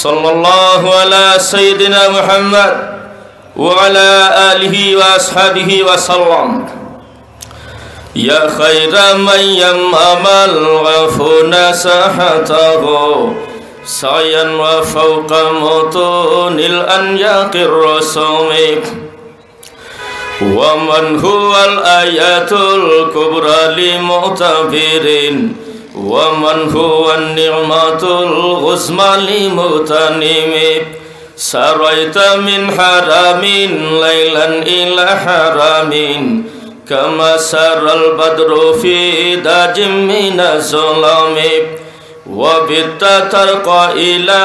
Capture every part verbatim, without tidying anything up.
صلى الله على سيدنا محمد وعلى آله وأصحابه وسلم. يا خير من يمم الغفون ساحته سعيا وفوق متون الأنياق الرسوم. ومن هو الآية الكبرى لمعتبر، ومن هو النعمة العظمى لمغتنم. سريت من حرم ليلا إلى حرم، كما سرى البدر في داج من الظلام. وبت ترقى إلى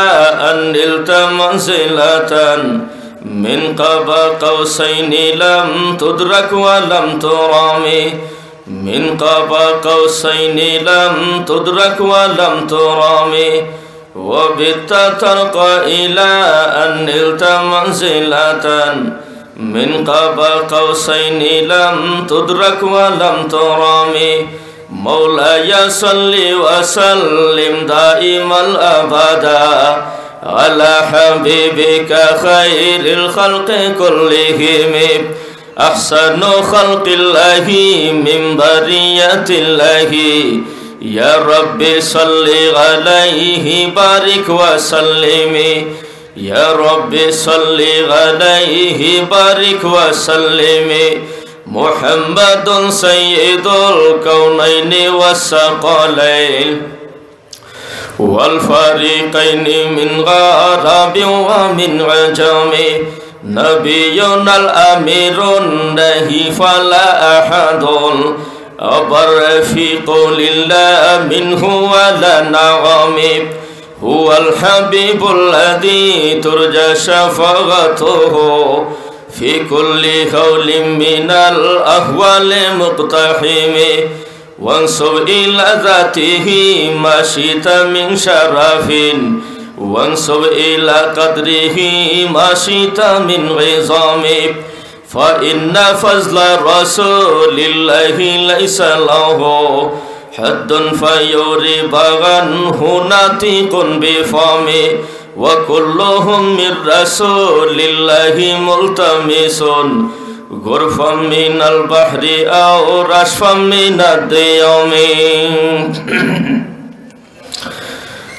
أن نلت منزلة من قاب قوسين لم تدرك ولم ترام. من قاب قوسين لم تدرك ولم ترام. وبت ترقى إلى أن نلت منزلة من قاب قوسين لم تدرك ولم ترام. مولاي صل وسلم دائما أبدا على حبيبك خير الخلق كلهم. أحسن خلق الله من برية الله. يا رب صل عليه بارك وسلم. يا رب صل عليه بارك وسلم. محمد سيد الكونين والثقلين والفريقين من عرب ومن عجم. نبينا الأمير النهي فلا أحد أبر في قول الله منه ولا نغم. هو الحبيب الذي ترجى شفاعته في كل هول من الأهوال مقتحم. وانسب إلى ذاته ما شئت من شرف، وانسب إلى قدره ما شئت من عظام. فإن فضل رسول الله ليس له حد فيعرب عنه ناطق بفم. وكلهم من رسول الله ملتمس غرفا من البحر أو رشفا من الديم.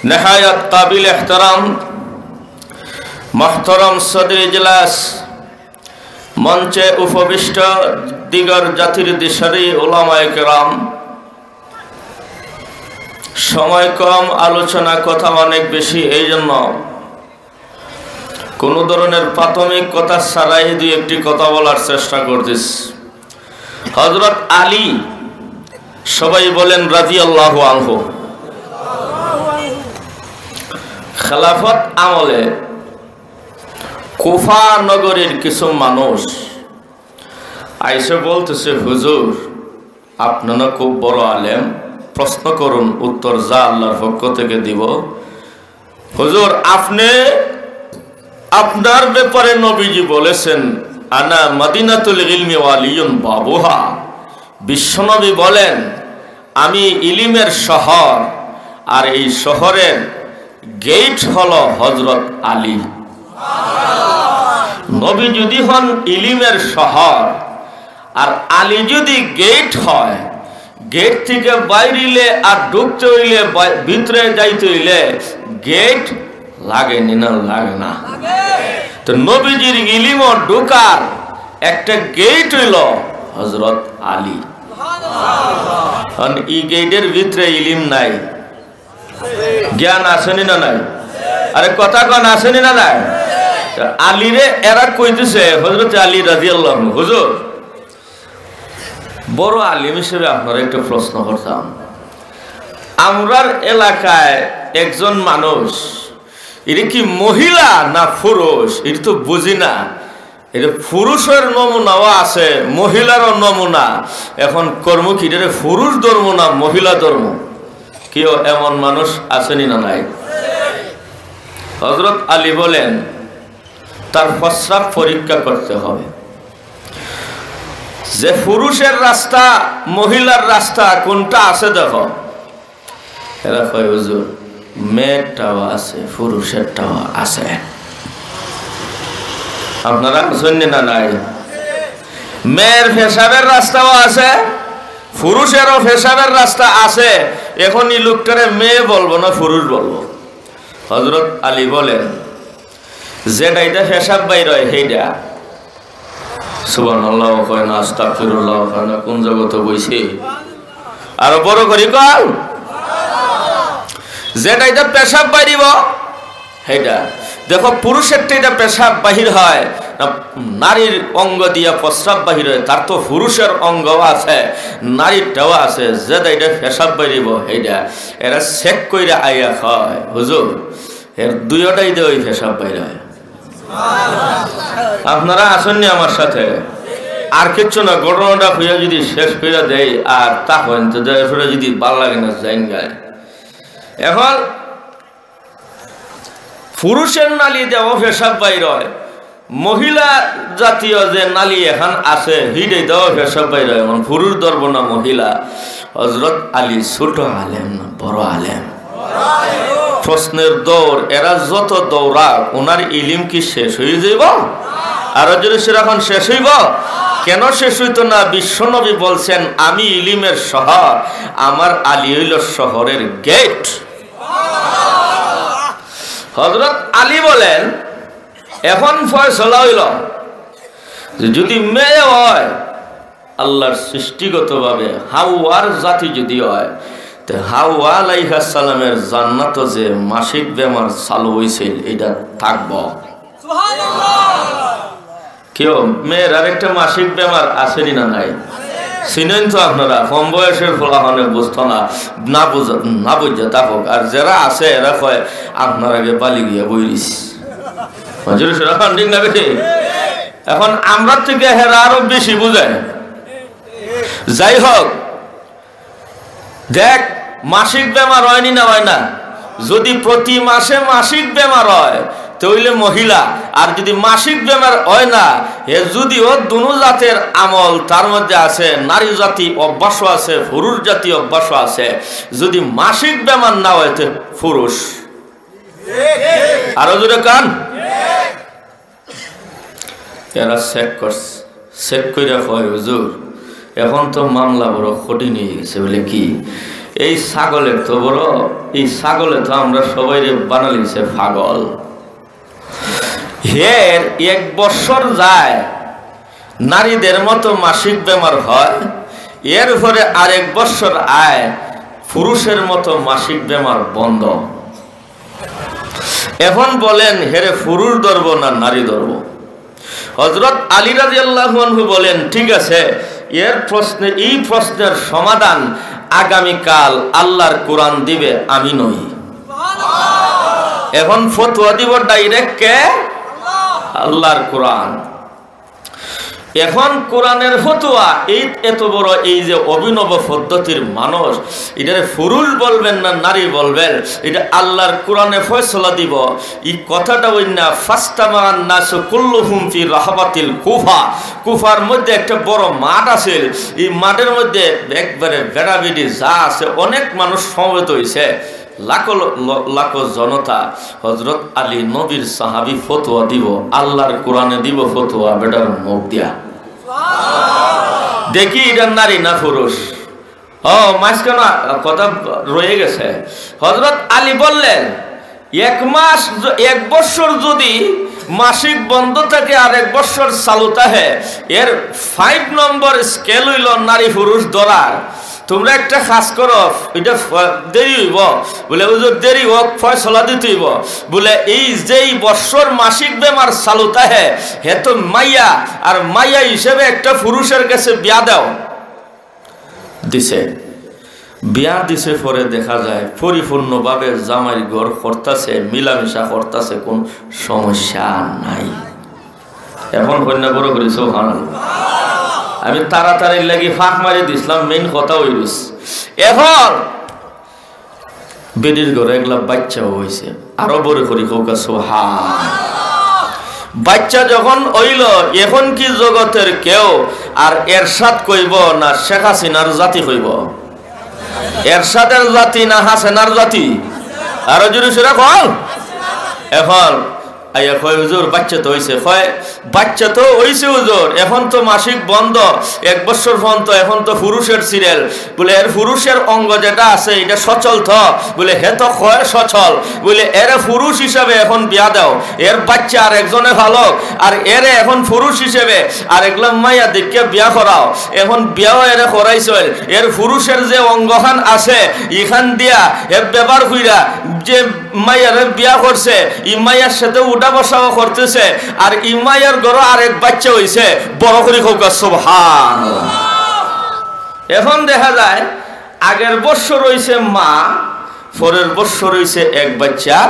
নেহায়াত কাবিল এহতেরাম, মোহতরম সদর ইজলাস, মঞ্চে উপবিষ্ট দিগর জাতির দিশারি উলামায়ে কেরাম, সময় কম, আলোচনা কথা অনেক বেশি, এই জন্য কোনো ধরনের প্রাথমিক কথা ছাড়াই দুই একটি কথা বলার চেষ্টা করতেছি। হযরত আলী, সবাই বলেন রাদিয়াল্লাহু আনহু। খেলাফত আমলে কুফা নগরীর কিছু মানুষ আইসে বলতেছে, "হুজুর, আপনি না খুব বড় আলেম, প্রশ্ন করুন, উত্তর যা আল্লাহর পক্ষ থেকে দিব।" হুজুর, আপনি, আপনার ব্যাপারে নবীজি বলেছেন, "আনা মদিনাতুল ইলমি ওয়ালিয়ুন বাবুহা।" বিশ্বনবী বলেন, "আমি ইলিমের শহর, আর এই শহরের গেট হলো হযরত আলী।" নবী যদি হন ইলিমের শহর, আর আলী যদি গেট হয়, গেট থেকে বাইরিলে আর ঢুকতে হইলে, বাই-, ভিতরে যাইতে হইলে গেট লাগে নি না, লাগে না? তো নবীজির ইলিমও ঢুকার একটা গেট হইল হযরত আলী। কারণ এই গেটের ভিতরে ইলিম নাই, জ্ঞান আছে নি না নাই? আরে কথা কন, আছে নি না নাই? তো আলীরে এরা কইতেছে, হযরত আলী রাদিয়াল্লাহু আনহু, "হুজুর, বড় আলিম হিসেবে আপনারে একটা প্রশ্ন করতাম। আমরার এলাকায় একজন মানুষ, এটা কি মহিলা না পুরুষ, এটা তো বুঝি না। এটা পুরুষের নমুনাও আছে, মহিলারও নমুনা। এখন কর্ম কি, এটা পুরুষ ধর্ম না মহিলা ধর্ম? কেউ এমন মানুষ আছে নি না নাই?" হযরত আলী বলেন, "তার প্রস্রাব পরীক্ষা করতে হবে। যে পুরুষের রাস্তা, মহিলার রাস্তা কোনটা আছে দেখো।" এরা কয়, "হুজুর, মেয়েরটাও আছে, পুরুষেরটাও আছে। আপনারা আছইন নি না নাই? মেয়ের পেশাবের রাস্তাও আছে, পুরুষেরও পেশাবের রাস্তা আছে। এখন ই লোকটারে মেয়ে বলবো না পুরুষ বলবো? হযরত আলী বলেন, যেটাইতে পেশাব বাইর অয় সেইটা। সুবহানাল্লাহ কয় না, আস্তাগফিরুল্লাহ কয় না, কোন জগতো বইছে? আরো বড় করি কও। যেটাইতে পেশাব বাইরিব সেইটা। দেখো, পুরুষেরটা ইটা পেশাব বাহির হয়, না নারীর অঙ্গ দিয়া প্রস্রাব বাহির হয়, তার তো পুরুষের অঙ্গ আছে, নারীরটাও আছে, যেটাইতে পেশাব বাইরিব সেইটা। এরা চেক কইরা আইয়া কয়, হুজুর, এর দুইওটাইতে ওই পেশাব বাইর হয়। আপনারা আছইন নি আমার সাথে? আর কিচ্ছু না, ঘটনাটা কইয়া যদি শেষ কইরা দেই, আর তা হইন তো, এরপরে যদি ভালা লাগে না, যাইন গায়। এখন পুরুষের নালী দেও পেশাব বাইর হয়, মহিলা জাতীয় যে নালী এখান আছে, হিডে দেও পেশাব বাইর হয়। এখন পুরুষ ধরবো না মহিলা? হযরত আলী ছোট আলেম না বড় আলেম? প্রশ্নের দৌড়, এরা যত দৌড়াক, ওনার ইলিম কি শেষ হয়ে যাইব? আরো জোরে সেরা এখন শেষ হইব? কেন শেষ হইতো না? বিশ্বনবী বলছেন, "আমি ইলিমের শহর, আমার আলী হইল শহরের গেট।" হযরত আলী বলেন, এখন ফয়সলা হইল যে যদি মেয়ে হয়, আল্লাহর সৃষ্টিগতভাবে হাওয়ার জাতি যদি হয়, তে হাওয়া আলাইহাস সালামের জান্নাতো যে মাসিক বেমার চালু হইছিল, এটা থাকবো। কেউ মেয়ের আর একটা মাসিক বেমার আছে নি না নাই? চিনেন তো আপনারা, কম বয়সের ফলাফলে বুঝতো না, না বুঝ-, না বুঝে তা হোক। আর যারা আছে, এরা কয়, "আপনার আগে বালি গিয়া বই রইছি।" মঞ্জুর সেটা ঠিক না বেশি? এখন আমরা থেকে হেরা আরো বেশি বুঝে। যাই হোক, দেখ, মাসিক বেমার হয়নি না হয় না? যদি প্রতি মাসে মাসিক বেমার হয়, তে হইলে মহিলা। আর যদি মাসিক বেমার হয় না, হে যদিও দুনো জাতের আমল তার মধ্যে আছে, নারী জাতি অভ্যাসও আছে, পুরুষ জাতি অভ্যাসও আছে, যদি মাসিক বেমার না হয়, তে পুরুষ। আরো জোরে কন। এরা চেক করছে, চেক কইরা কয়, "হুজুর, এখন তো মামলা বড় কঠিন হয়ে গেছে।" বলে, "কি?" "এই ছাগলের তো বড়, এই ছাগলে তো আমরা সবাইরে বানালিছে পাগল। হের এক বছর যায়, নারীদের মতো মাসিক বেমার হয়, এরপরে আরেক বছর আয়, পুরুষের মতো মাসিক বেমার বন্ধ।" এখন বলেন, হেরে পুরুষ ধরব না নারী ধরব? হযরত আলী রাদিয়াল্লাহু আনহু বলেন, "ঠিক আছে, এর প্রশ্নে, এই প্রশ্নের সমাধান আগামীকাল আল্লাহর কোরআন দিবে, আমি নই।" এখন ফতোয়া দিব ডাইরেক্ট কে? আল্লাহর কোরআন। এখন কোরআনের ফতোয়া, এই এত বড়, এই যে অভিনব পদ্ধতির মানুষ, এটারে পুরুষ বলবেন না নারী বলবেন, এটা আল্লাহর কোরআনে ফয়সলা দিব। এই কথাটা ওই না, "ফাজতামাআন নাসু কুল্লুহুম ফি রাহবাতিল কুফা।" কুফার মধ্যে একটা বড় মাঠ আছে, এই মাঠের মধ্যে একবারে বেড়াবেড়ি যা আছে, অনেক মানুষ সমবেত হইছে। লাখো ল-, ল-, লাখো জনতা, হযরত আলী নবীর সাহাবী ফতোয়া দিব, আল্লাহর কোরআনে দিব ফতোয়া, বেটার মুখ দিয়া। দেখি এটা নারী না পুরুষ? ও, মাঝখানে কথা রয়ে গেছে। হযরত আলী বললেন, এক মাস য-, এক বছর যদি মাসিক বন্ধ থাকে আর এক বছর চালু থাকে, এর ফাইভ নম্বর স্কেল হইল নারী পুরুষ ধরার। তোমরা একটা কাজ করো, এটা ফ-, দেরি হইব। বলে, "হুজুর, দেরি হোক, ফয়সলা দিতে হইব।" বলে, "এই যেই বছর মাসিক বেমার চালু থাকে, হে তো মাইয়া, আর মাইয়া হিসেবে একটা পুরুষের কাছে বিয়া দাও।" দিছে, বিয়া দিছে, পরে দেখা যায় পরিপূর্ণভাবে জামাইর ঘর করতাছে, মিলামিশা করতাছে, কোন সমস্যা নাই। এখন কন্যা বড় করি, সুবহানাল্লাহ। আমি তাড়াতাড়ির লাগি ফাঁক মারি দিছিলাম, মেইন কথা ওই রইছে। এখন বেটির ঘরে একলা বাচ্চাও হইছে, আরো বড় করি কউকা, সুবহান। বাচ্চা যখন অইল, এখন কি জগতের কেউ আর এরশাদ কইব না শেখ হাসিনার জাতি কইব? এরশাদের জাতি না হাসিনার জাতি? আরো জোরে সোরে কও। এখন আইয়া কয়, "হুজুর, বাচ্চা তো অইছে।" কয়, "বাচ্চা তো অইছে হুজুর, এখন তো মাসিক বন্ধ, এক বছর পর্যন্ত, এখন তো পুরুষের সিরিয়াল।" বলে, "এর পুরুষের অঙ্গ যেটা আছে, এটা সচল তো?" বলে, "হে তো কয় সচল।" বলে, "এরে পুরুষ হিসাবে এখন বিয়া দাও, এর বাচ্চা আর একজনে ফালক, আর এরে এখন পুরুষ হিসেবে আর একলা মাইয়া দেখিয়া বিয়া করাও।" এখন বিয়াও এরে করাইছইল, এর পুরুষের যে অঙ্গখান আছে, ইখান দিয়া হে ব্যবহার কইরা যে মাইয়ারে বিয়া করছে, ই মাইয়ার সাথে উঠা বসাও করতেছে, আর ই মাইয়ার ঘরো আরেক বাচ্চা অইছে। বড় করি কউক্কা সুবহান। এখন দেখা যায় আগের বছর অইছে মা, পরের বছর অইছে এক বাচ্চার।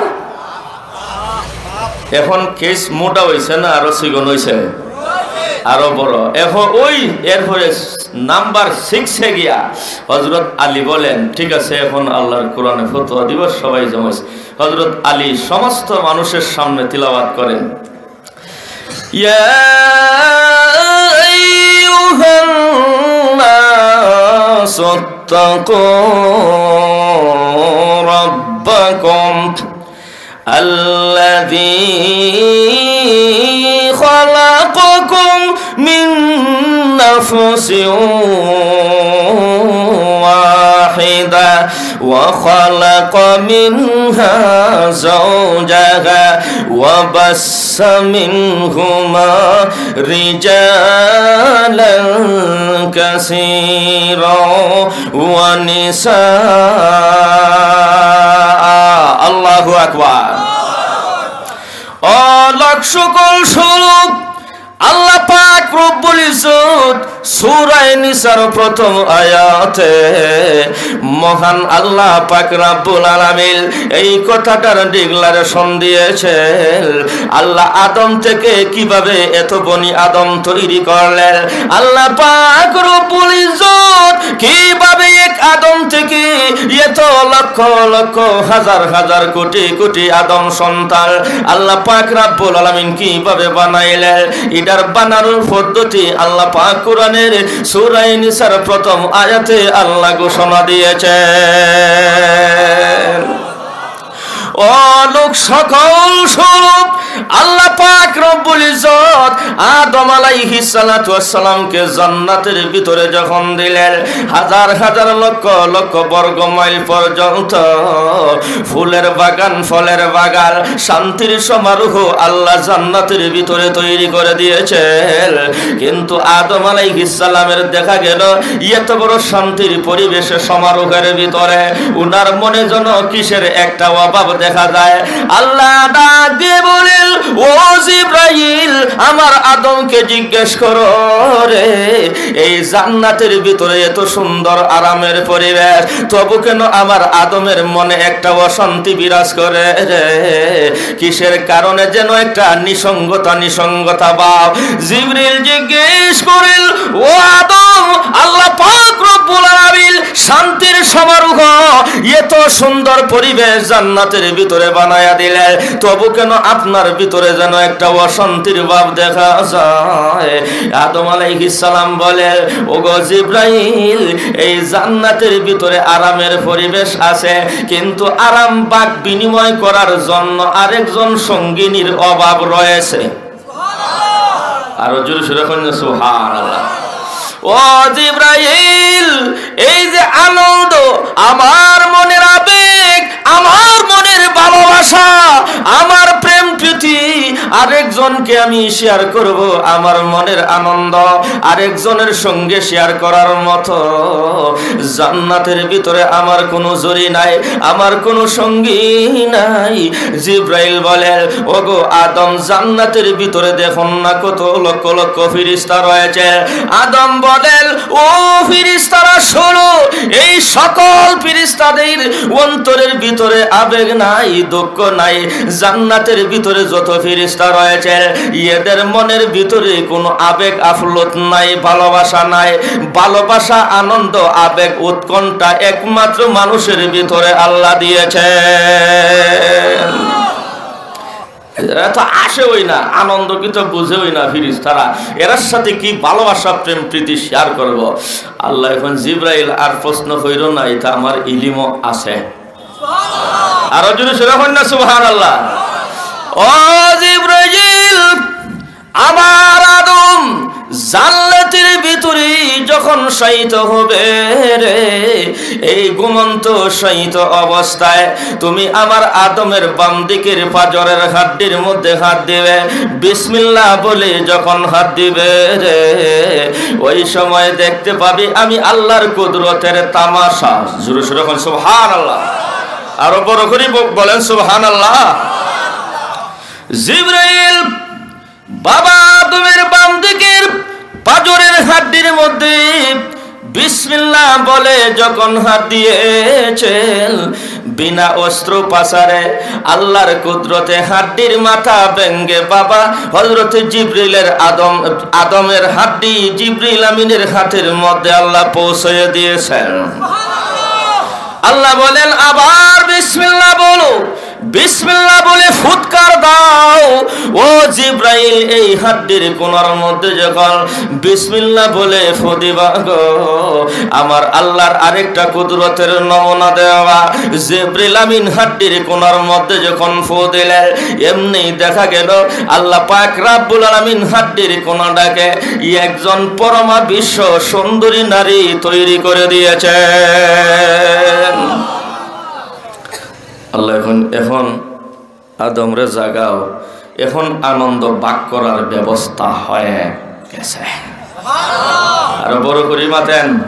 এখন কেস মোটা অইছে না আরো চিকন অইছে? আরো বড়। এখন ওই এরপরে নাম্বার সিক্সে গিয়া হযরত আলী বলেন, "ঠিক আছে, এখন আল্লাহর কোরআনে ফতোয়া দিব, সবাই জমাইছে।" হযরত আলী সমস্ত মানুষের সামনে তিলাওয়াত করেন, "ইয়া আইয়ুহান নাসু ইত্তাকু রাব্বাকুম আল্লাযী খালাকাকুম মিন নাফসিন ওয়াহিদা ওয়া খালাকা মিনহা যাওজাহা ওয়া বাসসা মিনহুমা রিজালান কাসীরা ওয়া নিসা।" আল্লাহু আকবার। ও লোক সকল শুনো, আল্লাহ পাক রব্বুল ইজ্জত সূরা নিসার প্রথম আয়াতে মহান আল্লাহ পাক রব্বুল আলামিন এই কথাটার ডিক্লারেশন দিয়েছেন। আল্লাহ আদম থেকে কিভাবে এত বনি আদম তৈরি করলেন, আল্লাহ পাক রব্বুল ইজ্জত কিভাবে এক আদম থেকে এত লক্ষ লক্ষ, হাজার হাজার, কোটি কোটি আদম সন্তান আল্লাহ পাক রাব্বুল আলামিন কিভাবে বানাইলেন, এটার বানানোর পদ্ধতি আল্লাহ পাক কোরআনের সূরা নিসার প্রথম আয়াতে আল্লাহ ঘোষণা দিয়েছেন। ও লোক সকল শুনো, আল্লাহ পাক রব্বুল ইজ্জত আদম আলাইহিস সালাতু ওয়াস সালামকে জান্নাতের ভিতরে যখন দিলেন, হাজার হাজার লক্ষ লক্ষ বর্গ মাইল পর্যন্ত ফুলের বাগান, ফলের বাগান, শান্তির সমারোহ আল্লাহ জান্নাতের ভিতরে তৈরি করে দিয়েছেন। কিন্তু আদম আলাইহিস সালামের দেখা গেল এত বড় শান্তির পরিবেশে, সমারোহের ভিতরে উনার মনে যেন কিসের একটা অভাব দেখা যায়। আল্লাহ ডাক দিয়ে বলেন, "ও জিব্রাইল, আমার আদমকে জিজ্ঞেস করো রে, এই জান্নাতের ভিতরে এত সুন্দর আরামের পরিবেশ, তবু কেন আমার আদমের মনে একটা অশান্তি বিরাজ করে রে? কিসের কারণে যেন একটা নিসঙ্গতা, নিসঙ্গতা ভাব।" জিব্রাইল জিজ্ঞেস করেন, "ও আদম, আল্লাহ পাক রব্বুল আলামিন শান্তির সমারোহ, এত সুন্দর পরিবেশ জান্নাতের ভিতরে বানায়া দিলে, তবু কেন আপনার ভিতরে যেন একটা অশান্তির ভাব দেখা যায়?" আদম আলাইহিস সালাম বলে, "ওগো জিব্রাইল, এই জান্নাতের ভিতরে আরামের পরিবেশ আছে, কিন্তু আরাম ভাগ বিনিময় করার জন্য আরেকজন সঙ্গিনীর অভাব রয়েছে।" আরো জোরে সোরে কইন না, সুবহানাল্লাহ। ও জিব্রাইল, এই যে আনন্দ, আমার মনের আবেগ, আমার মনের ভালোবাসা, আমার প্রেম প্রীতি আরেকজনকে আমি শেয়ার করব, আমার মনের আনন্দ আরেকজনের সঙ্গে শেয়ার করার মতো জান্নাতের ভিতরে আমার কোনো জুড়ি নাই, আমার কোনো সঙ্গী নাই। জিব্রাইল বলেন, "ওগো আদম, জান্নাতের ভিতরে দেখুন না কত লক্ষ লক্ষ ফিরিস্তা রয়েছে।" আদম বলেন, "ও ফিরিস্তারা শোনো, এই সকল ফিরিস্তাদের অন্তরের ভিতরে আবেগ নাই, দুঃখ নাই। জান্নাতের ভিতরে যত ফিরিস্তা রয়েছে, এদের মনের ভিতরে কোনো আবেগ আফ্লুত নাই, ভালোবাসা নাই। ভালোবাসা, আনন্দ, আবেগ, উৎকণ্ঠা একমাত্র মানুষের ভিতরে আল্লাহ দিয়েছেন।" এরা তো আসেওই না, আনন্দ কি তো বুঝেওই না ফিরিস্তারা। এরার সাথে কি ভালোবাসা, প্রেম, প্রীতি শেয়ার করব? আল্লাহ এখন, "জিব্রাইল, আর প্রশ্ন কইরো না, এটা আমার ইলিমও আছে।" আরো জোরে সরে কইন না সুবহানাল্লাহ। ও জিব্রাইল, আমার আদম জান্নাতের ভিতরে যখন শায়িত হবে রে, এই ঘুমন্ত শায়িত অবস্থায় তুমি আমার আদমের বাম দিকের পাজরের হাড্ডির মধ্যে হাত দিবে, বিসমিল্লাহ বলে যখন হাত দিবে রে, ওই সময় দেখতে পাবি আমি আল্লাহর কুদরতের তামাশা। জোরে সরে কইন সুবহানাল্লাহ। আরো বড় করি ব-, বলেন সুবহানাল্লাহ। জিব্রাইল বাবা আদমের বাম দিকের পাজরের হাড্ডির মধ্যে বিসমিল্লাহ বলে যখন হাত দিয়েছেন, বিনা অস্ত্রোপচারে আল্লাহর কুদরতে হাড্ডির মাথা ভেঙ্গে বাবা হযরত জিব্রাইলের আদম, আদমের হাড্ডি জিব্রাইল আমিনের হাতের মধ্যে আল্লাহ পৌঁছে দিয়েছেন। আল্লাহ বলেন, "আবার বিসমিল্লাহ বলো।" বিসমিল্লাহ বলে ফুৎকার দাও। ও জিব্রাইল, এই হাড্ডির কোনার মধ্যে যখন বিসমিল্লাহ বলে ফু দিবা গো, আমার আল্লাহর আরেকটা কুদরতের নমুনা দেওয়া। জিব্রাইল আমিন হাড্ডির কোনার মধ্যে যখন ফু দিলে, এমনি দেখা গেল আল্লাহ পাক রাব্বুল আলামিন হাড্ডির কোনাটাকে একজন পরমা বিশ্ব সুন্দরী নারী তৈরি করে দিয়েছেন। আল্লাহ এখন, এখন আদমরে জাগাও, এখন আনন্দ ভাগ করার ব্যবস্থা হয়ে গেছে। আরো বড় করি মাতেন।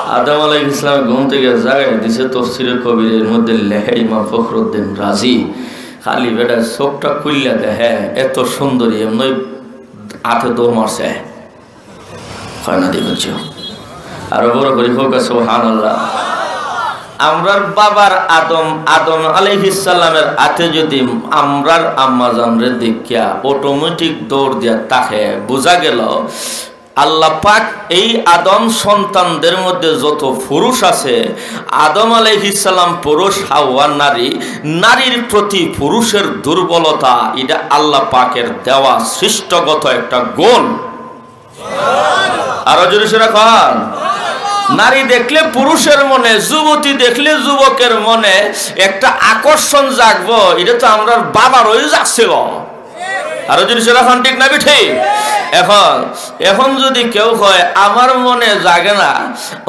আদম আলাইহিস সালাম ঘুম থেকে জাগাই দিছে, তফসিরে কবিরের মধ্যে লেখে ইমাম ফখরুদ্দিন রাজি, খালি বেটা চোখটা খুললে দেখে এত সুন্দরী, এমনি আতে দৌড় মারছে। হয় না, দেখুন, আরো বড় করি হোক, সুবহানাল্লাহ। আমরার বাবার আদম, আদম আলাইহিস সালামের আতে যদি আমরার আম্মাজানরে দেখিয়া অটোমেটিক দৌড় দিয়া তাকে, বুঝা গেল আল্লাহ পাক এই আদম সন্তানদের মধ্যে যত পুরুষ আছে, আদম আলাইহিস সালাম পুরুষ, হাওয়া নারী, নারীর প্রতি পুরুষের দুর্বলতা, এটা আল্লাহ পাকের দেওয়া সৃষ্টগত একটা গুণ। আরো জোরে সরে কন। নারী দেখলে পুরুষের মনে, যুবতী দেখলে যুবকের মনে একটা আকর্ষণ জাগবো, এটা তো আমরার বাবারও জাগছিল। আরো জোরে সরে কন, ঠিক না বেঠিক? এখন, এখন যদি কেউ কয়, "আমার মনে জাগে না,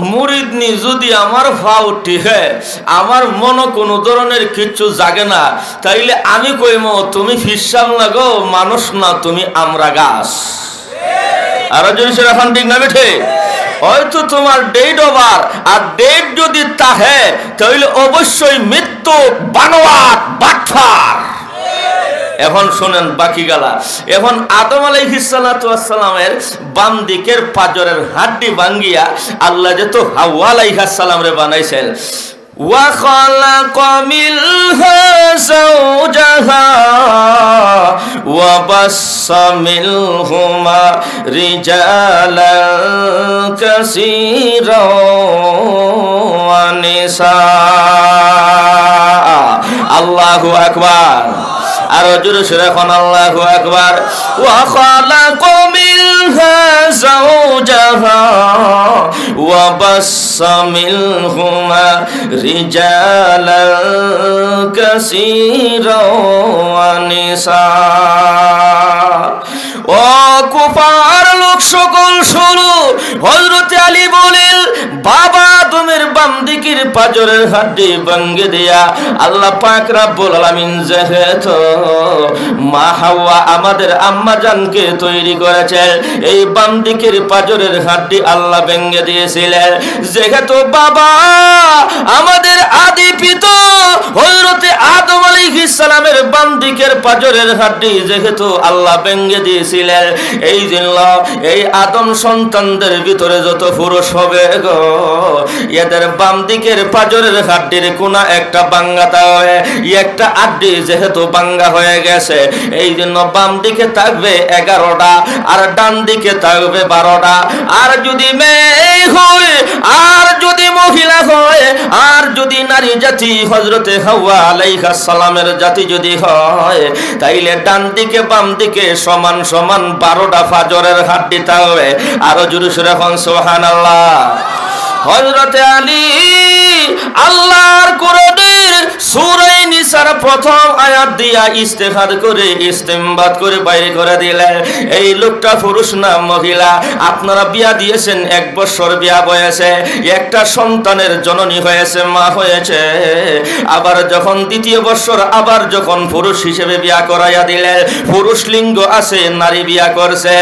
মুরিদনি যদি আমার পাও টিপে, আমার মনো কোনো ধরনের কিচ্ছু জাগে না", তাইলে আমি কইমু, "তুমি ফিরসাব না গো, মানুষ না, তুমি আমড়া গাছ।" আরো জোরে সরে কন, ঠিক না বেঠিক? হয়তো তোমার ডেট ওভার, আর ডেট যদি থাকে, তাহলে অবশ্যই মৃত্যু, বানোয়াট, বাটপার। এখন শুনেন বাকি গালা। এখন আদম আলাইহিস সালাতু ওয়াস সালামের বাম দিকের পাজরের হাড্ডি ভাঙ্গিয়া আল্লাহ যেহেতু হাওয়া আলাইহাস সালামরে বানাইছেন, وخلق منها زوجها وبث منهما رجالا كثيرا ونساء। আল্লাহু আকবার। আরো জোরে সরে কন, আল্লাহু আকবার। وخلق منها زوجها وبث منهما رجالا كثيرا ونساء। ও কুফার লোক সকল, শুনো। হযরতে আলী বলেন, বাবা আদমের বাম দিকের পাজরের হাড্ডি ভাঙ্গি দিয়া আল্লাহ পাক রাব্বুল আলামিন যেহেতু মা হাওয়া আমাদের আম্মা জানকে তৈরি করেছেন, এই বাম দিকের পাজরের হাড্ডি আল্লাহ ভেঙ্গে দিয়েছিলেন। যেহেতু বাবা আমাদের আদি পিতা হযরতে আদম আলাইহিস সালামের বাম দিকের পাজরের হাড্ডি যেহেতু আল্লাহ ভেঙ্গে দিয়েছিলেন, এই জন্য এই আদম সন্তানদের ভিতরে যত পুরুষ হবে গো, এদের বাম দিকের পাজরের হাড্ডির কোনা একটা ভাঙ্গা থাকবে, একটা হাড্ডি যেহেতু ভাঙ্গা হয়ে গেছে, এই জন্য বাম দিকে থাকবে এগারোটা, আর ডান দিকে থাকবে বারোটা। আর যদি মেয়ে হয়, আর যদি মহিলা হয়, আর যদি নারী জাতি হযরতে হাওয়া আলাইহাস সালামের জাতি যদি হয়, তাইলে ডান দিকে বাম দিকে সমান সমান বারোটা পাজরের হাড্ডি থাকবে। আরো জোরে সরে কন সুবহানাল্লাহ। হযরতে আলী আল্লাহর কোরআনের সূরা নিসার প্রথম আয়াত দিয়া ইস্তেহাদ করে, ইস্তেমবাদ করে বাইর করে দিলেন, এই লোকটা পুরুষ না মহিলা? আপনারা বিয়া দিয়েছেন, এক বছর বিয়া বয়সে একটা সন্তানের জননী হয়েছে, মা হয়েছে, আবার যখন দ্বিতীয় বছর আবার যখন পুরুষ হিসেবে বিয়া করাইয়া দিলেন, পুরুষ লিঙ্গ আছে, নারী বিয়া করছে,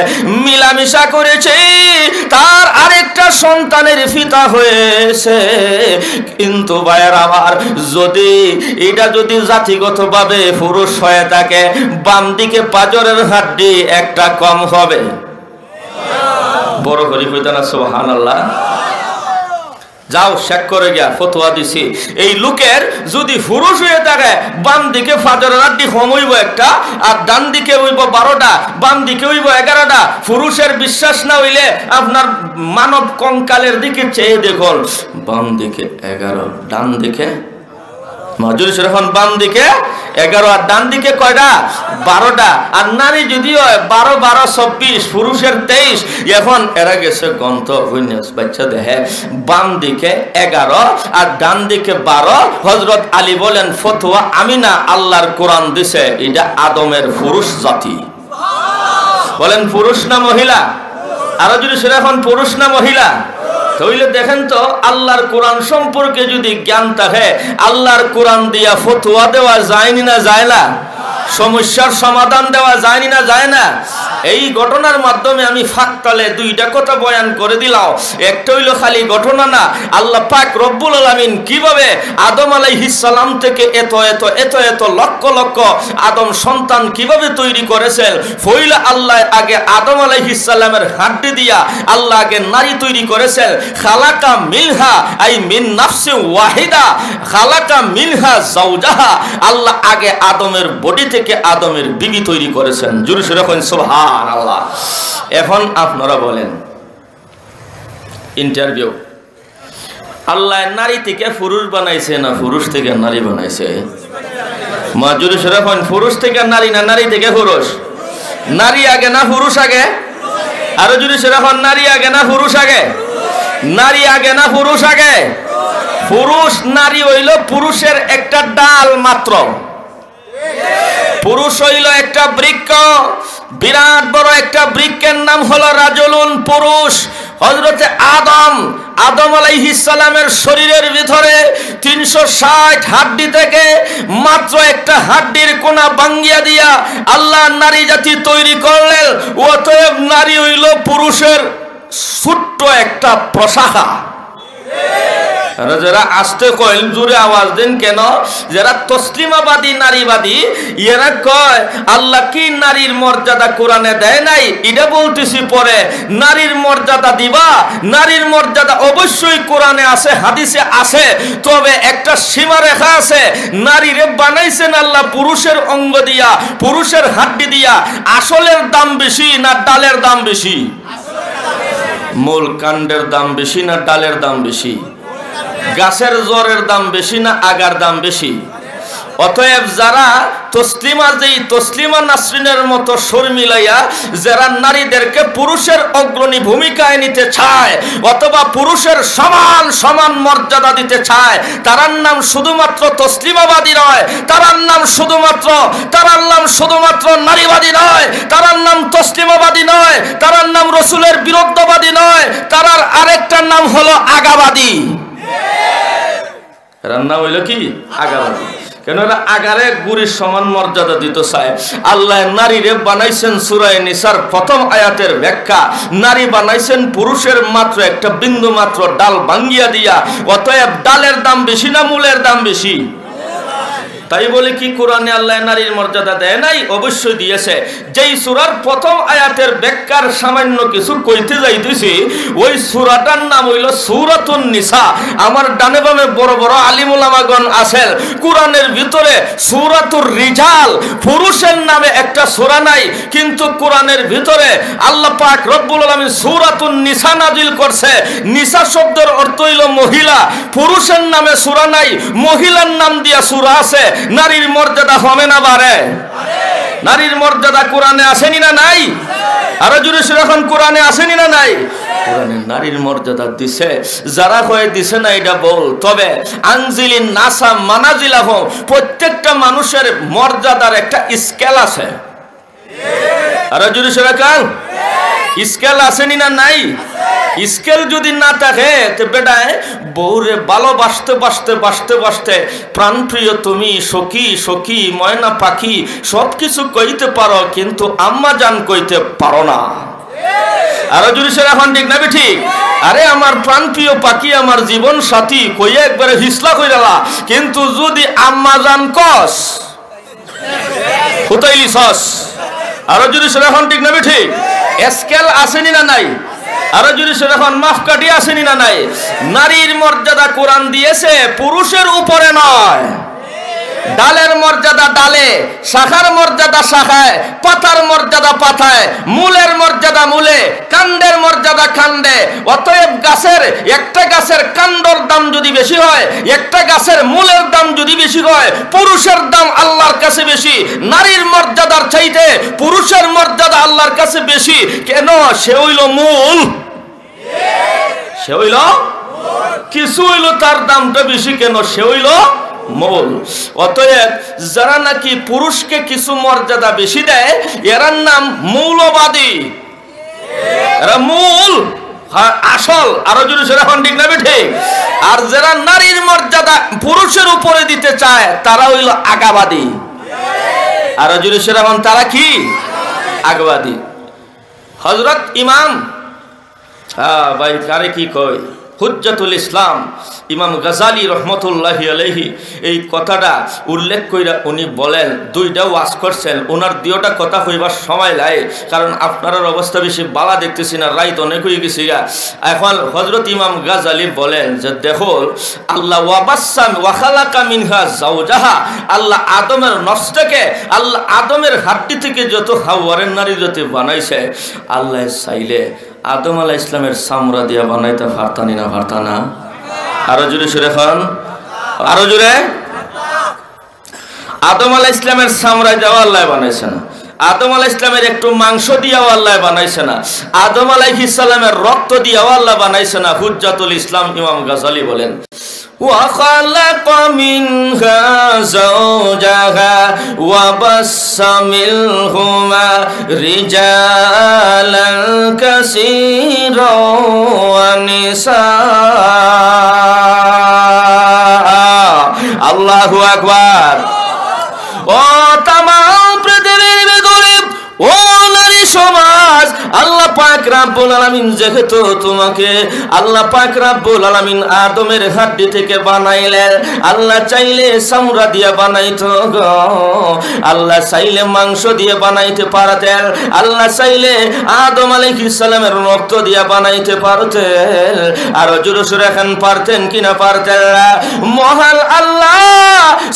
মিলামিশা করেছে, তার আরেকটা সন্তানের পিতা হয়েছে। কিন্তু ভাইয়ের আমার, যদি এটা যদি জাতিগতভাবে পুরুষ হয়ে থাকে, বাম দিকে পাজরের হাড্ডি একটা কম হবে। বড় করি কইতা না সুবহানাল্লাহ? যাও, শেখ করে গিয়া ফতোয়া দিছি, এই লোকের যদি পুরুষ হয়ে থাকে, বাম দিকে পাজরের হাড্ডি কম হইব একটা, আর ডান দিকে হইব বারোটা, বাম দিকে হইব এগারোটা। পুরুষের বিশ্বাস না হইলে আপনার মানব কঙ্কালের দিকে চেয়ে দেখুন, বাম দিকে এগারো, ডান দিকে, মজুরি সেরকম, বাম দিকে এগারো আর ডান দিকে কয়টা? বারোটা। আর নারী যদি হয় বারো বারো চব্বিশ, পুরুষের তেইশ। এখন এরা গেছে গন্ত হইনাস বাচ্চা দেহে, বাম দিকে এগারো আর ডান দিকে বারো। হযরত আলী বলেন, ফতোয়া আমি না, আল্লাহর কোরআন দিছে, এটা আদমের পুরুষ জাতি। বলেন, পুরুষ না মহিলা? আরো যদি সেটা এখন পুরুষ না মহিলা? তাহলে দেখেন তো, আল্লাহর কোরআন সম্পর্কে যদি জ্ঞান থাকে, আল্লাহর কোরআন দিয়া ফতোয়া দেওয়া যায়নি না যায় না? সমস্যার সমাধান দেওয়া যায়নি না যায় না? এই ঘটনার মাধ্যমে আমি ফাঁকতালে দুইটা কথা বয়ান করে দিলাম। একটা হইল খালি ঘটনা না, আল্লাহ পাক রব্বুল আলামিন কিভাবে আদম আলাইহিস সালাম থেকে এত এত এত এত লক্ষ লক্ষ আদম সন্তান কিভাবে তৈরি করেছেন। পয়লা আল্লাহ আগে আদম আলাইহিস সালামের হাড্ডি দিয়া আল্লাহ আগে নারী তৈরি করেছেন। খালাকা মিনহা, আই মিন নাফসি ওয়াহিদা, খালাকা মিনহা জাওজাহা। আল্লাহ আগে আদমের বডি থেকে আদমের বিবি তৈরি করেছেন। জোরে সোরে কইন সুবহানাল্লাহ। এখন আপনারা বলেন, ইন্টারভিউ, আল্লাহ নারী থেকে পুরুষ বানাইছে না পুরুষ থেকে নারী বানাইছে? মা, জোরে সোরে কইন, পুরুষ থেকে নারী না নারী থেকে পুরুষ? নারী আগে না পুরুষ আগে? আরো জোরে সোরে কইন, নারী আগে না পুরুষ আগে? নারী আগে না পুরুষ আগে? পুরুষ, নারী হইল পুরুষের একটা ডাল মাত্র। পুরুষ হইল একটা বৃক্ষ, বিরাট বড় একটা বৃক্ষের নাম হলো রাজুলুন, পুরুষ। হযরতে আদম, আদম আলাইহিস সালামের শরীরের ভিতরে তিনশো ষাট হাড্ডি থেকে মাত্র একটা হাড্ডির কোনা ভাঙ্গিয়া দিয়া আল্লাহ নারী জাতি তৈরি করলেন। অতএব নারী হইল পুরুষের ছোট্ট একটা প্রশাখা। আর যারা আস্তে কইল, জোরে আওয়াজ দেন কেন? যারা তসলিমাবাদী, নারীবাদী, এরা কয় আল্লাহ কি নারীর মর্যাদা কোরআনে দেয় নাই? এটা বলতেছি পরে। নারীর মর্যাদা দিবা, নারীর মর্যাদা অবশ্যই কোরআনে আছে, হাদিসে আছে, তবে একটা সীমারেখা আছে। নারীরে বানাইছেন আল্লাহ পুরুষের অঙ্গ দিয়া, পুরুষের হাড্ডি দিয়া। আসলের দাম বেশি না ডালের দাম বেশি? মূল কাণ্ডের দাম বেশি না ডালের দাম বেশি? গাছের জড়ের দাম বেশি না আগার দাম বেশি? অতএব যারা তসলিমা, যেই তসলিমা নাসরিনের মতো সুর মিলাইয়া যারা নারীদেরকে পুরুষের অগ্রণী ভূমিকায় নিতে চায় অথবা পুরুষের সমান সমান মর্যাদা দিতে চায়, তারার নাম শুধুমাত্র তসলিমাবাদী নয়, তারার নাম শুধুমাত্র, তারার নাম শুধুমাত্র নারীবাদী নয়, তারার নাম তসলিমাবাদী নয়, তারার নাম রসুলের বিরুদ্ধবাদী নয়, তারার আরেকটা নাম হলো আগাবাদী। এরার নাম হইল কি? আগাবাদী। কেন এরা আগারে গুরির সমান মর্যাদা দিতে চায়। আল্লাহ নারীরে বানাইছেন সূরায়ে নিসার প্রথম আয়াতের ব্যাখ্যা, নারী বানাইছেন পুরুষের মাত্র একটা বিন্দু মাত্র ডাল ভাঙ্গিয়া দিয়া। অতএব ডালের দাম বেশি না মূলের দাম বেশি? তাই বলে কি কোরআনে আল্লাহ নারীর মর্যাদা দেয় নাই? অবশ্যই দিয়েছে। যেই সূরার প্রথম আয়াতের ব্যাখ্যার সামান্য কিছু কইতে যাইতেছি, ওই সূরাটার নাম হইল সূরাতুন নিসা। আমার ডানে বামে বড় বড় আলিম উলামাগণ আছেন। কোরআনের ভিতরে সূরাতুর রিজাল, পুরুষের নামে একটা সূরা নাই, কিন্তু কোরআনের ভিতরে আল্লাহ পাক রব্বুল আলামিন সূরাতুন নিসা নাজিল করছে। নিসা শব্দের অর্থ হইল মহিলা। পুরুষের নামে সূরা নাই, মহিলার নাম দিয়া সূরা আছে। নারীর মর্যাদা কমে না বাড়ে? নারীর মর্যাদা কোরআনে আসেনি না নাই? আরো জোরে সরে কন, কোরআনে আছে নি না নাই? কোরআনে নারীর মর্যাদা দিছে। যারা কয় দিছে না, ইটা ভুল। তবে আনজিলিন নাসা মানাজিলাহুম, প্রত্যেকটা মানুষের মর্যাদার একটা স্কেল আছে। আরো জোরে সরে কন, স্কেল আছে নি না নাই? স্কেল যদি না থাকে, তে বেটায় বউরে ভালোবাসতে বাসতে বাসতে বাসতে প্রাণপ্রিয় তুমি, সখী, সখী, ময়না পাখি, সব কিছু কইতে পারো, কিন্তু আম্মা জান কইতে পারো না। আরো জোরে সরে কন, ঠিক না বেঠিক? আরে আমার প্রাণপ্রিয় পাখি, আমার জীবন সাথী, কইয়া একবারে হিসলা কইরালা, কিন্তু যদি আম্মা জান কস, হুতাইলি সস। আরো জোরে সরে কন, ঠিক না বেঠিক? স্কেল আছে নি না নাই? আরো জোরে সরে কন, মাপকাঠি আছে নি না নাই? নারীর মর্যাদা কোরআন দিয়েছে, পুরুষের উপরে নয়। ডালের মর্যাদা ডালে, শাখার মর্যাদা শাখায়, পাতার মর্যাদা পাতায়, মূলের মর্যাদা মূলে, কাণ্ডের মর্যাদা কাণ্ডে। অতএব গাছের, একটা গাছের কাণ্ডর দাম যদি বেশি হয়, একটা গাছের মূলের দাম যদি বেশি হয়, পুরুষের দাম আল্লাহর কাছে বেশি। নারীর মর্যাদার চাইতে পুরুষের মর্যাদা আল্লাহর কাছে বেশি। কেন? সে হইল মূল। সে হইল, কিছু হইল তার দামটা বেশি। কেন? সে হইল মূল। অতএব যারা নাকি পুরুষকে কিছু মর্যাদা বেশি দেয়, এরার নাম মৌলবাদী। এরা মূল, হ্যাঁ, আসল। আরো জোরে সরে কন, ঠিক না বেঠিক? আর যারা নারীর মর্যাদা পুরুষের উপরে দিতে চায়, তারা হইল আগাবাদী। আরো জোরে সরে কন, তারা কি? আগাবাদী। হযরত ইমাম, হ্যাঁ ভাই, কারে কি কয়, হুজ্জাতুল ইসলাম ইমাম গাজালি রহমতুল্লাহি আলাইহি এই কথাটা উল্লেখ কইরা উনি বলেন, দুইটা ওয়াজ করছেন, ওনার দুইটা কথা কইবার সময় লাগে, কারণ আপনারার অবস্থা বেশি বালা দেখতেছি না, রাইত অনেক হয়ে গেছে গা। এখন হযরত ইমাম গাজালি বলেন যে, দেখো, আল্লাহ ওয়াবাসসা ওয়া খালাকা মিনহা জাওজাহা, আল্লাহ আদমের নফস থেকে, আল্লাহ আদমের হাড্ডি থেকে যত হাওয়ারের নারী যত বানাইছে, আল্লাহ চাইলে আদম আলাইহিস সালামের চামড়া দিয়া বানাইতা পারতা নি না পারতা না? আরো জোরে সরে কন, আরো জোরে। আদম আলাইহিস সালামের চামড়া দিয়াও আল্লাহ বানাইছে না, আদম আলাইহিস সালামের একটু মাংস দিয়াও আল্লাহ বানাইছে না, আদম আলাইহিস সালামের রক্ত দিয়াও আল্লাহ বানাইছে না। হুজ্জাতুল ইসলাম ইমাম গাজালি বলেন, وخلق منها زوجها وبث منهما رجالا كثيرا ونساء। আল্লাহু আকবার। ও তামাম পৃথিবীর ভিতরে ও নারী সমাজ, আল্লাহ পাক রাব্বুল আলামিন যেহেতু তোমাকে, আল্লাহ পাক রাব্বুল আলামিন আদমের হাড্ডি থেকে বানাইলেন, আল্লাহ চাইলে চামড়া দিয়া বানাইতো গো, আল্লাহ চাইলে মাংস দিয়ে বানাইতে পারতেন, আল্লাহ চাইলে আদম আলাইহিস সালামের রক্ত দিয়া বানাইতে পারতেন। আরো জোরে সরে কন, পারতেন কি না পারতেন না? মহান আল্লাহ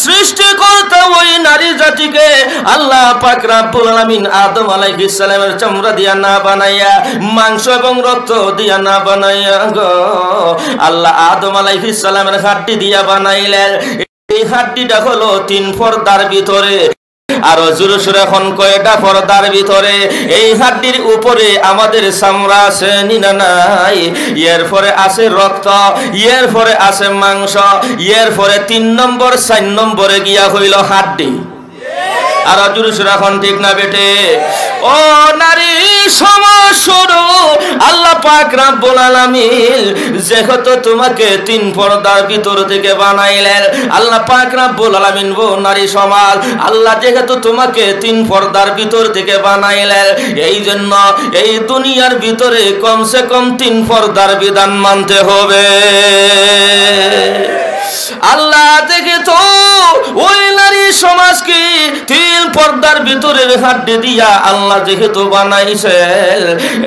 সৃষ্টিকর্তা ওই নারী জাতিকে আল্লাহ পাক রাব্বুল আলামিন আদম আলাইহিস সালামের চামড়া দিয়া না বানাইয়া, মাংস এবং রক্ত দিয়া না বানাইয়া গো, আল্লাহ আদম আলাইহিস সালামের হাড্ডি দিয়া বানাইলেন। এই হাড্ডিটা হলো তিন পর্দার ভিতরে। আরো জোরে সরে কন, কয়টা পর্দার ভিতরে? এই হাড্ডির উপরে আমাদের চামড়া আছে নি না নাই? এরপরে আছে রক্ত, এরপরে আছে মাংস, এরপরে তিন নম্বর, চার নম্বরে গিয়া হইল হাড্ডি। আরো জোরে সরে কন, ঠিক না বেঠিক? ও নারী সমাজ, শোনো, আল্লাহ পাক রাব্বুল আলামিন যেহেতু তোমাকে তিন পর্দার ভিতর থেকে বানাইলেন, আল্লাহ পাক রাব্বুল আলামিন ও নারী সমাজ, আল্লাহ যেহেতু তোমাকে তিন পর্দার ভিতর থেকে বানাইলেন, এই জন্য এই দুনিয়ার ভিতরে কমসে কম তিন পর্দার বিধান মানতে হবে। আল্লাহ যেহেতু ওই নারী সমাজকে তিন পর্দার ভিতরের হাড্ডি দিয়া আল্লাহ যেহেতু বানাইছে,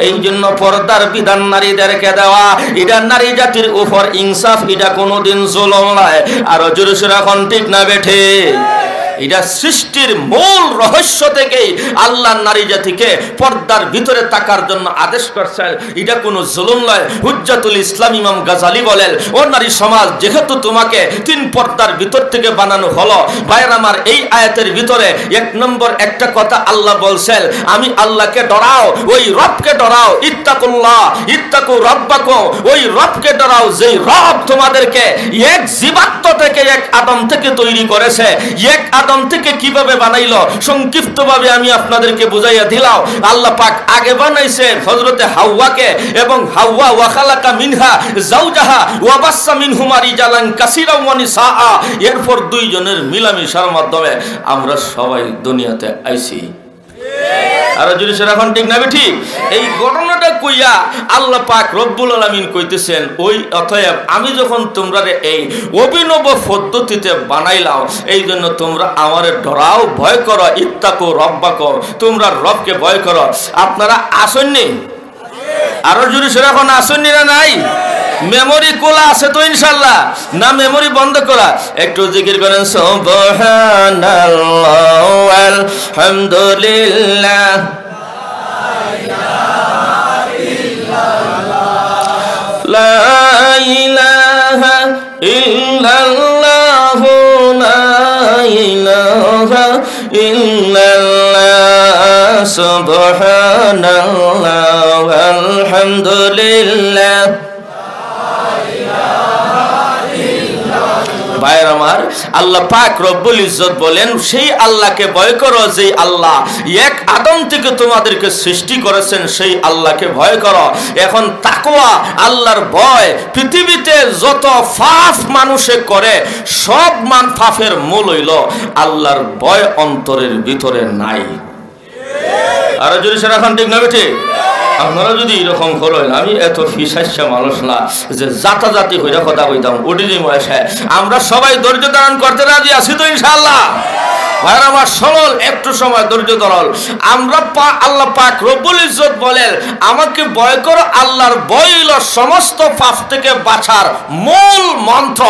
এই জন্য পর্দার বিধান নারীদেরকে দেওয়া, এটা নারী জাতির উপর ইনসাফ, এটা কোনোদিন জুলুম নয়। আরো জোরে সরে কন, ঠিক না বেঠিক? এটা সৃষ্টির মূল রহস্য থেকেই আল্লাহ নারী জাতিকে পর্দার ভিতরে থাকার জন্য আদেশ করছেন। এটা কোনো জুলুম নয়। হুজ্জাতুল ইসলাম ইমাম গাজালি বলেন, "ও নারী সমাজ, যেহেতু তোমাকে তিন পর্দার ভিতর থেকে বানানো হলো।" ভাইয়ের আমার, এই আয়াতের ভিতরে এক নম্বর একটা কথা আল্লাহ বলছেন, "আমি আল্লাহকে ডরাও, ওই রবকে ডরাও, ইত্তাকুল্লাহ, ইত্তাকু রব্বাকুম, ওই রবকে ডরাও, যেই রব তোমাদেরকে এক জীবাত্ম থেকে, এক আদম থেকে তৈরি করেছে, এক আদম থেকে কিভাবে বানাইলো, সংক্ষিপ্তভাবে আমি আপনাদেরকে বুঝাইয়া দিলাম।" আল্লাহ পাক আগে বানাইছেন হযরতে হাওয়াকে, এবং হাওয়া, "ওয়া খালাকা মিনহা যাওজাহা ওয়া বাসসা মিনহুমা রিজালান কাসীরাও ওয়া নিসাআ।" এরপর দুইজনের মিলামিশার মাধ্যমে আমরা সবাই দুনিয়াতে আইছি। আরো জোরে সে এখন ঠিক না বেঠিক? এই ঘটনাটা কইয়া আল্লাহ পাক রব্বুল আলামিন কইতেছেন, "ওই অতএব আমি যখন তোমরারে এই অভিনব পদ্ধতিতে বানাইলাম, এই জন্য তোমরা আমারে ডরাও, ভয় করো, ইত্তাকু রব্বাকুম, তোমরা রবকে ভয় করো।" আপনারা আসেননি? আরো জোরে সে এখন আসেননি না নাই? মেমোরি খোলা আছে তো ইনশাল্লাহ? না মেমোরি বন্ধ করা? একটু জিকির করেন, সুবহানাল্লাহ, আলহামদুলিল্লাহ, লা ইলাহা ইল্লাল্লাহু, লা ইলাহা ইল্লাল্লাহ, সুবহানাল্লাহ, আলহামদুলিল্লাহ। ভাইয়ের আমার, আল্লাহ পাক রব্বুল ইজ্জত বলেন, "সেই আল্লাহকে ভয় করো, যেই আল্লাহ এক আদম থেকে তোমাদেরকে সৃষ্টি করেছেন, সেই আল্লাহকে ভয় করো।" এখন তাকওয়া, আল্লাহর ভয়, পৃথিবীতে যত পাপ মানুষে করে, সব মান পাপের মূল হইল আল্লাহর ভয় অন্তরের ভিতরে নাই। আরো জোরে সে এখন ঠিক না বেঠিক? আপনারা যদি এরকম করেন, আমি এত পিশাচ্চা মানুষ না যে জাতাজাতি হইয়া কথা কইতাম, উঠি যাইমু এসে। আমরা সবাই ধৈর্য ধারণ করতে রাজি আছি তো ইনশাআল্লাহ? ভাইয়ের আমার, সরল একটু সময় ধৈর্য ধরল। আমরা পা-, আল্লাহ পাক রব্বুল ইজ্জত বলেন, "আমাকে ভয় করো।" আল্লাহর ভয় হইল সমস্ত পাপ থেকে বাঁচার মূল মন্ত্র।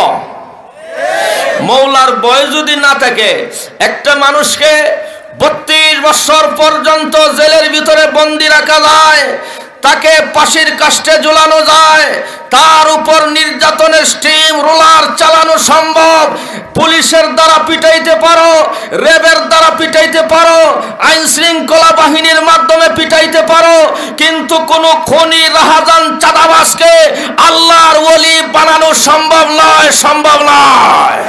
মৌলার ভয় যদি না থাকে, একটা মানুষকে বত্রিশ বছর পর্যন্ত জেলের ভিতরে বন্দি রাখা যায়, তাকে ফাঁসির কাষ্ঠে ঝুলানো যায়, তার উপর নির্যাতনের স্টিম রোলার চালানো সম্ভব। পুলিশের দ্বারা পিটাইতে পারো, র‍্যাবের দ্বারা পিটাইতে পারো, আইন শৃঙ্খলা বাহিনীর মাধ্যমে পিটাইতে পারো, কিন্তু কোনো খুনি, রাহাজান, চাঁদাবাজকে আল্লাহর ওলি বানানো সম্ভব নয়, সম্ভব নয়।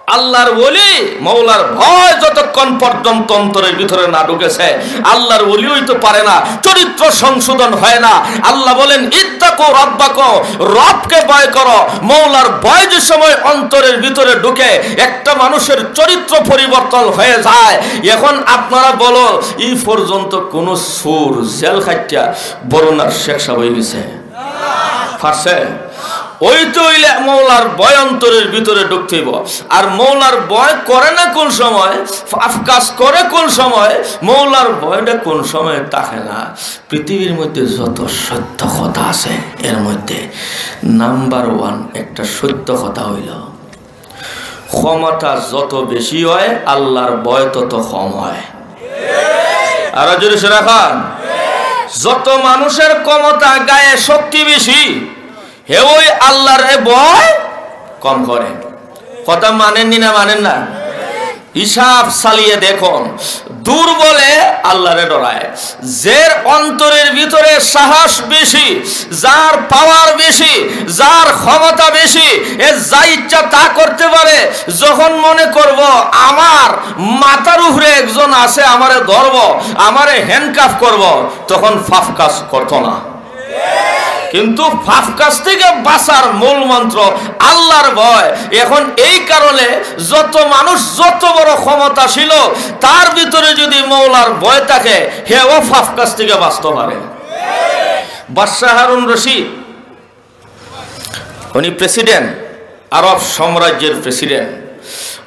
আল্লাহর ওলি, মৌলার ভয় যতক্ষণ পর্যন্ত অন্তরের ভিতরে না ঢুকেছে, আল্লাহর ওলি হইতে পারে না, চরিত্র সংশোধন হয় না। আল্লাহ বলেন, "ইত্তাকু রাব্বাকুম", রবকে ভয় করো। মৌলার ভয় যে সময় অন্তরের ভিতরে ঢুকে, একটা মানুষের চরিত্র পরিবর্তন হয়ে যায়। এখন আপনারা বলো, এই পর্যন্ত কোনো চোর জেল খাটিয়া বরনার শেখ সাব হয়ে গেছে? পারছে? ওই তো হইলে মৌলার ভয় অন্তরের ভিতরে ঢুকতে হইব। আর মৌলার ভয় করে না কোন সময়, পাপ কাজ করে কোন সময়, মৌলার ভয়টা কোন সময় থাকে না। পৃথিবীর মধ্যে যত সত্য কথা আছে, এর মধ্যে নাম্বার ওয়ান একটা সত্য কথা হইল, ক্ষমতা যত বেশি হয়, আল্লাহর ভয় তত কম হয়। আরো জোরে সে রাখান। যত মানুষের ক্ষমতা, গায়ে শক্তি বেশি, হে ওই আল্লাহরে ভয় কম করে। কথা মানেননি না মানেন না? হিসাব চালিয়ে দেখুন, দুর্বলে আল্লাহরে ডরায়, যার অন্তরের ভিতরে সাহস বেশি, যার পাওয়ার বেশি, যার ক্ষমতা বেশি, এ যা ইচ্ছা তা করতে পারে। যখন মনে করব আমার মাথার উপরে একজন আছে, আমারে ধরব, আমারে হ্যান্ডকাফ করব, তখন পাপ কাজ করতো না। কিন্তু পাপ কাজ থেকে বাঁচার মূল মন্ত্র আল্লাহর ভয়। এখন এই কারণে যত মানুষ যত বড় ক্ষমতাশীল, তার ভিতরে যদি মৌলার ভয় থাকে, হেও পাপ কাজ থেকে বাঁচতে পারে। বাদশাহ হারুন রশিদ, উনি প্রেসিডেন্ট, আরব সাম্রাজ্যের প্রেসিডেন্ট।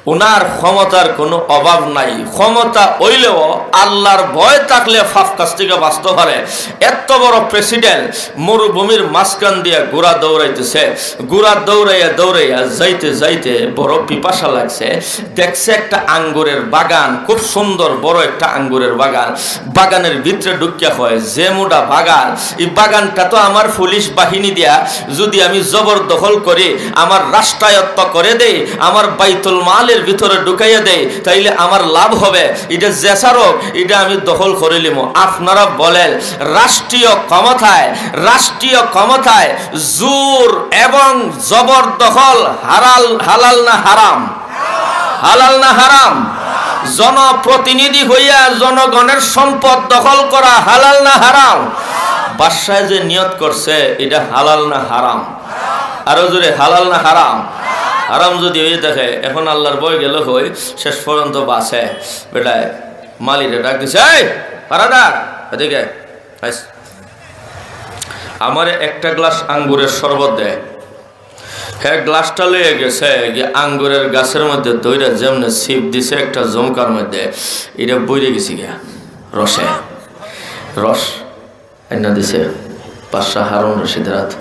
উনার ক্ষমতার কোনো অভাব নাই। ক্ষমতা অইলেও আল্লাহর ভয় থাকলে পাপ কাজ থেকে বাঁচতে পারে। এত বড় প্রেসিডেন্ট মরুভূমির মাঝখান দিয়া ঘোড়া দৌড়াইতেছে। ঘোড়া দৌড়াইয়া দৌড়াইয়া যাইতে যাইতে বড় পিপাসা লাগছে। দেখছে একটা আঙ্গুরের বাগান, খুব সুন্দর বড় একটা আঙ্গুরের বাগান। বাগানের ভিতরে ঢুকিয়া কয়, "যে মুডা বাগান, এই বাগানটা তো আমার পুলিশ বাহিনী দিয়া যদি আমি জবরদখল করি, আমার রাষ্ট্রায়ত্ত করে দেই, আমার বাইতুল মালের ভিতরে ঢুকাইয়া দেই, তাইলে আমার লাভ হবে। এটা যে ছাড়ুক, এটা আমি দখল করিলিমু।" আপনারা বলেন, রাষ্ট্রীয় ক্ষমতায়, রাষ্ট্রীয় ক্ষমতায় জোর এবং জবরদখল হালাল, হালাল না হারাম? হালাল না হারাম? জনপ্রতিনিধি হইয়া জনগণের সম্পদ দখল করা হালাল না হারাম? বাদশায় যে নিয়ত করছে, এটা হালাল না হারাম? আরো জোরে, হালাল না হারাম? হারাম যদি হয়ে থাকে, এখন আল্লাহর ভয় গেল কই? শেষ পর্যন্ত বাসে বেটায় মালিরে ডাক দিছে, "এই, পাহারাদার, এদিকে আইস। আমারে একটা গ্লাস আঙ্গুরের শরবত দে।" হে গ্লাসটা লইয়া গেছে, গিয়া আঙ্গুরের গাছের মধ্যে দইরা যেমনে ছিপ দিছে একটা জমকার মধ্যে, এটা বইরে গেছে গিয়া রসে, রস আইনা দিছে বাদশাহ হারুন রশিদের হাত।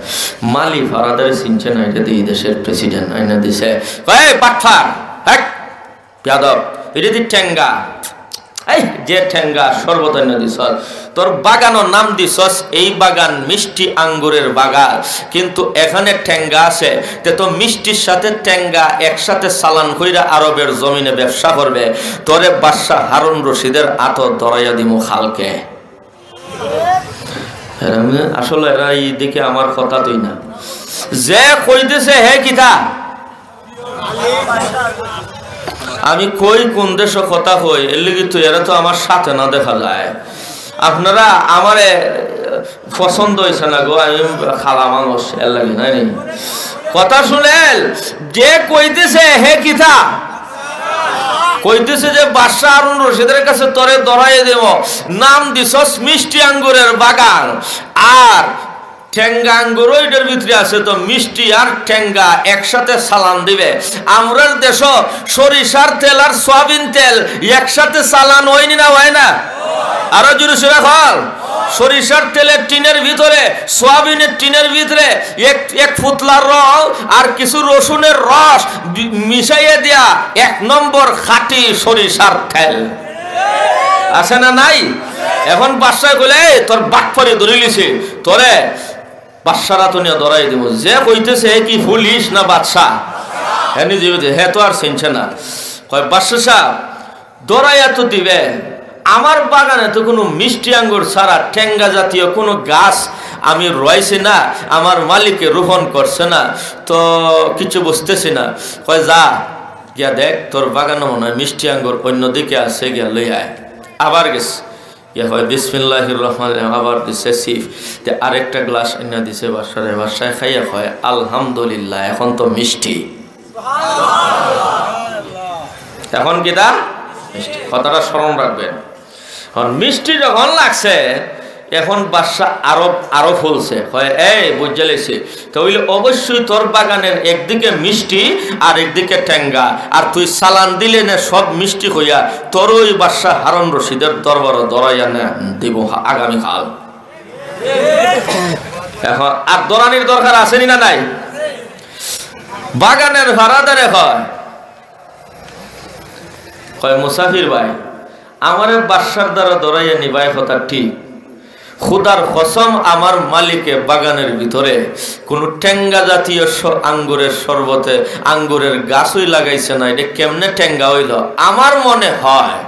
মালি পাহারাদারে চিনছে না, এটা তো এই দেশের প্রেসিডেন্ট আইনা দিছে। "এই বাটপার, হেক, বেয়াদব, এটা দি টেঙ্গা, এই যে টেঙ্গা শরবত আইনা দিছস, তোর বাগানর নাম দিছস এই বাগান মিষ্টি আঙ্গুরের বাগান, কিন্তু এখানে টেঙ্গা আছে, তে তো মিষ্টির সাথে টেঙ্গা একসাথে চালান কইরা আরবের জমিনে ব্যবসা করবে, তোরে বাদশাহ হারুন রশিদের আতো ধরাইয়া দিমু কালকে।" এরা মে-, আসলে এরা এই দিকে আমার কথা তুই না। যে কইতেছে হে কিতা? আমি কই কোন দেশো কথা কই, এর লাগি তো এরা তো আমার সাথে না দেখা যায়। আপনারা আমারে পছন্দ হইছে না গো, আমি খালা মানুষ, এর লাগি নাই নি। কথা শুনেন, যে কইতেছে হে কিতা? কইতেছে যে বাদশাহ হারুন রশিদের কাছে তোরে ধরাই দেব, নাম দিছস মিষ্টি আঙ্গুরের বাগান, আর টেঙ্গা আঙ্গুর ওইটার ভিতরে আছে, তো মিষ্টি আর টেঙ্গা একসাথে চালান দিবে। আমরার দেশো সরিষার তেল আর সয়াবিন তেল একসাথে চালান হয়নি না, হয় না? আরো জোরে সুরে কও। সরিষার তেলের টিনের ভিতরে, সয়াবিনের টিনের ভিতরে এক, এক ফুতলার রং আর কিছু রসুনের রস বি-, মিশাইয়া দিয়া এক নম্বর খাঁটি সরিষার তেল। আছে না নাই? এখন বাদশায় কইলে, "এই, তোর বাটপারি ধরিলিছি, তোরে বাদশার আতো নিয়া ধরাই দিব।" যে কইতেছে, "হে কি পুলিশ না বাদশা?" হে নিজে বুঝে, হে তো আর চিনছে না। কয়, "বাদশা সাহেব, ধরাইয়া তো দিবে, আমার বাগানে তো কোনো মিষ্টি আঙ্গুর ছাড়া টেঙ্গা জাতীয় কোনো গাছ আমি রয়েছি না, আমার মালিকে রোপণ করছে না, তো কিছু বুঝতেছি না।" কয়, "যা, গিয়া দেখ, তোর বাগানে মনে হয় মিষ্টি আঙ্গুর অন্যদিকে আছে, গিয়া লই আয়।" আবার গেছে, ইয়া হয় বিসমিল্লাহির রহমানির রহিম, আবার দিছে ছিপ, তে আরেকটা গ্লাস আইনা দিছে বাদশারে, বাদশায় খাইয়া কয়, "আলহামদুলিল্লাহ, এখন তো মিষ্টি।" এখন কিতা? মিষ্টি। কথাটা স্মরণ রাখবেন। এখন মিষ্টি যখন লাগছে, এখন বাদশা আরো, আরো ফুলছে। কয়, "এই, বুঝে লেছি, তা অইলে অবশ্যই তোর বাগানের একদিকে মিষ্টি আর একদিকে টেঙ্গা, আর তুই চালান দিলে না সব মিষ্টি কইয়া, তোর ওই বাদশা হারুন রশিদের দরবারো ধরাইয়া নে দিব আগামীকাল।" এখন আর ধরানির দরকার আছে নি না নাই? বাগানের পাহারাদারে কয়, কয়, "মুসাফির ভাই, আমারে বাদশার দ্বারা ধরাইয়া নিবায় কথা ঠিক, খুদার কসম, আমার মালিকে বাগানের ভিতরে কোনো টেঙ্গা জাতীয় স-, আঙ্গুরের শরবতে, আঙ্গুরের গাছই লাগাইছে না, এটা কেমনে টেঙ্গা হইল?" আমার মনে হয়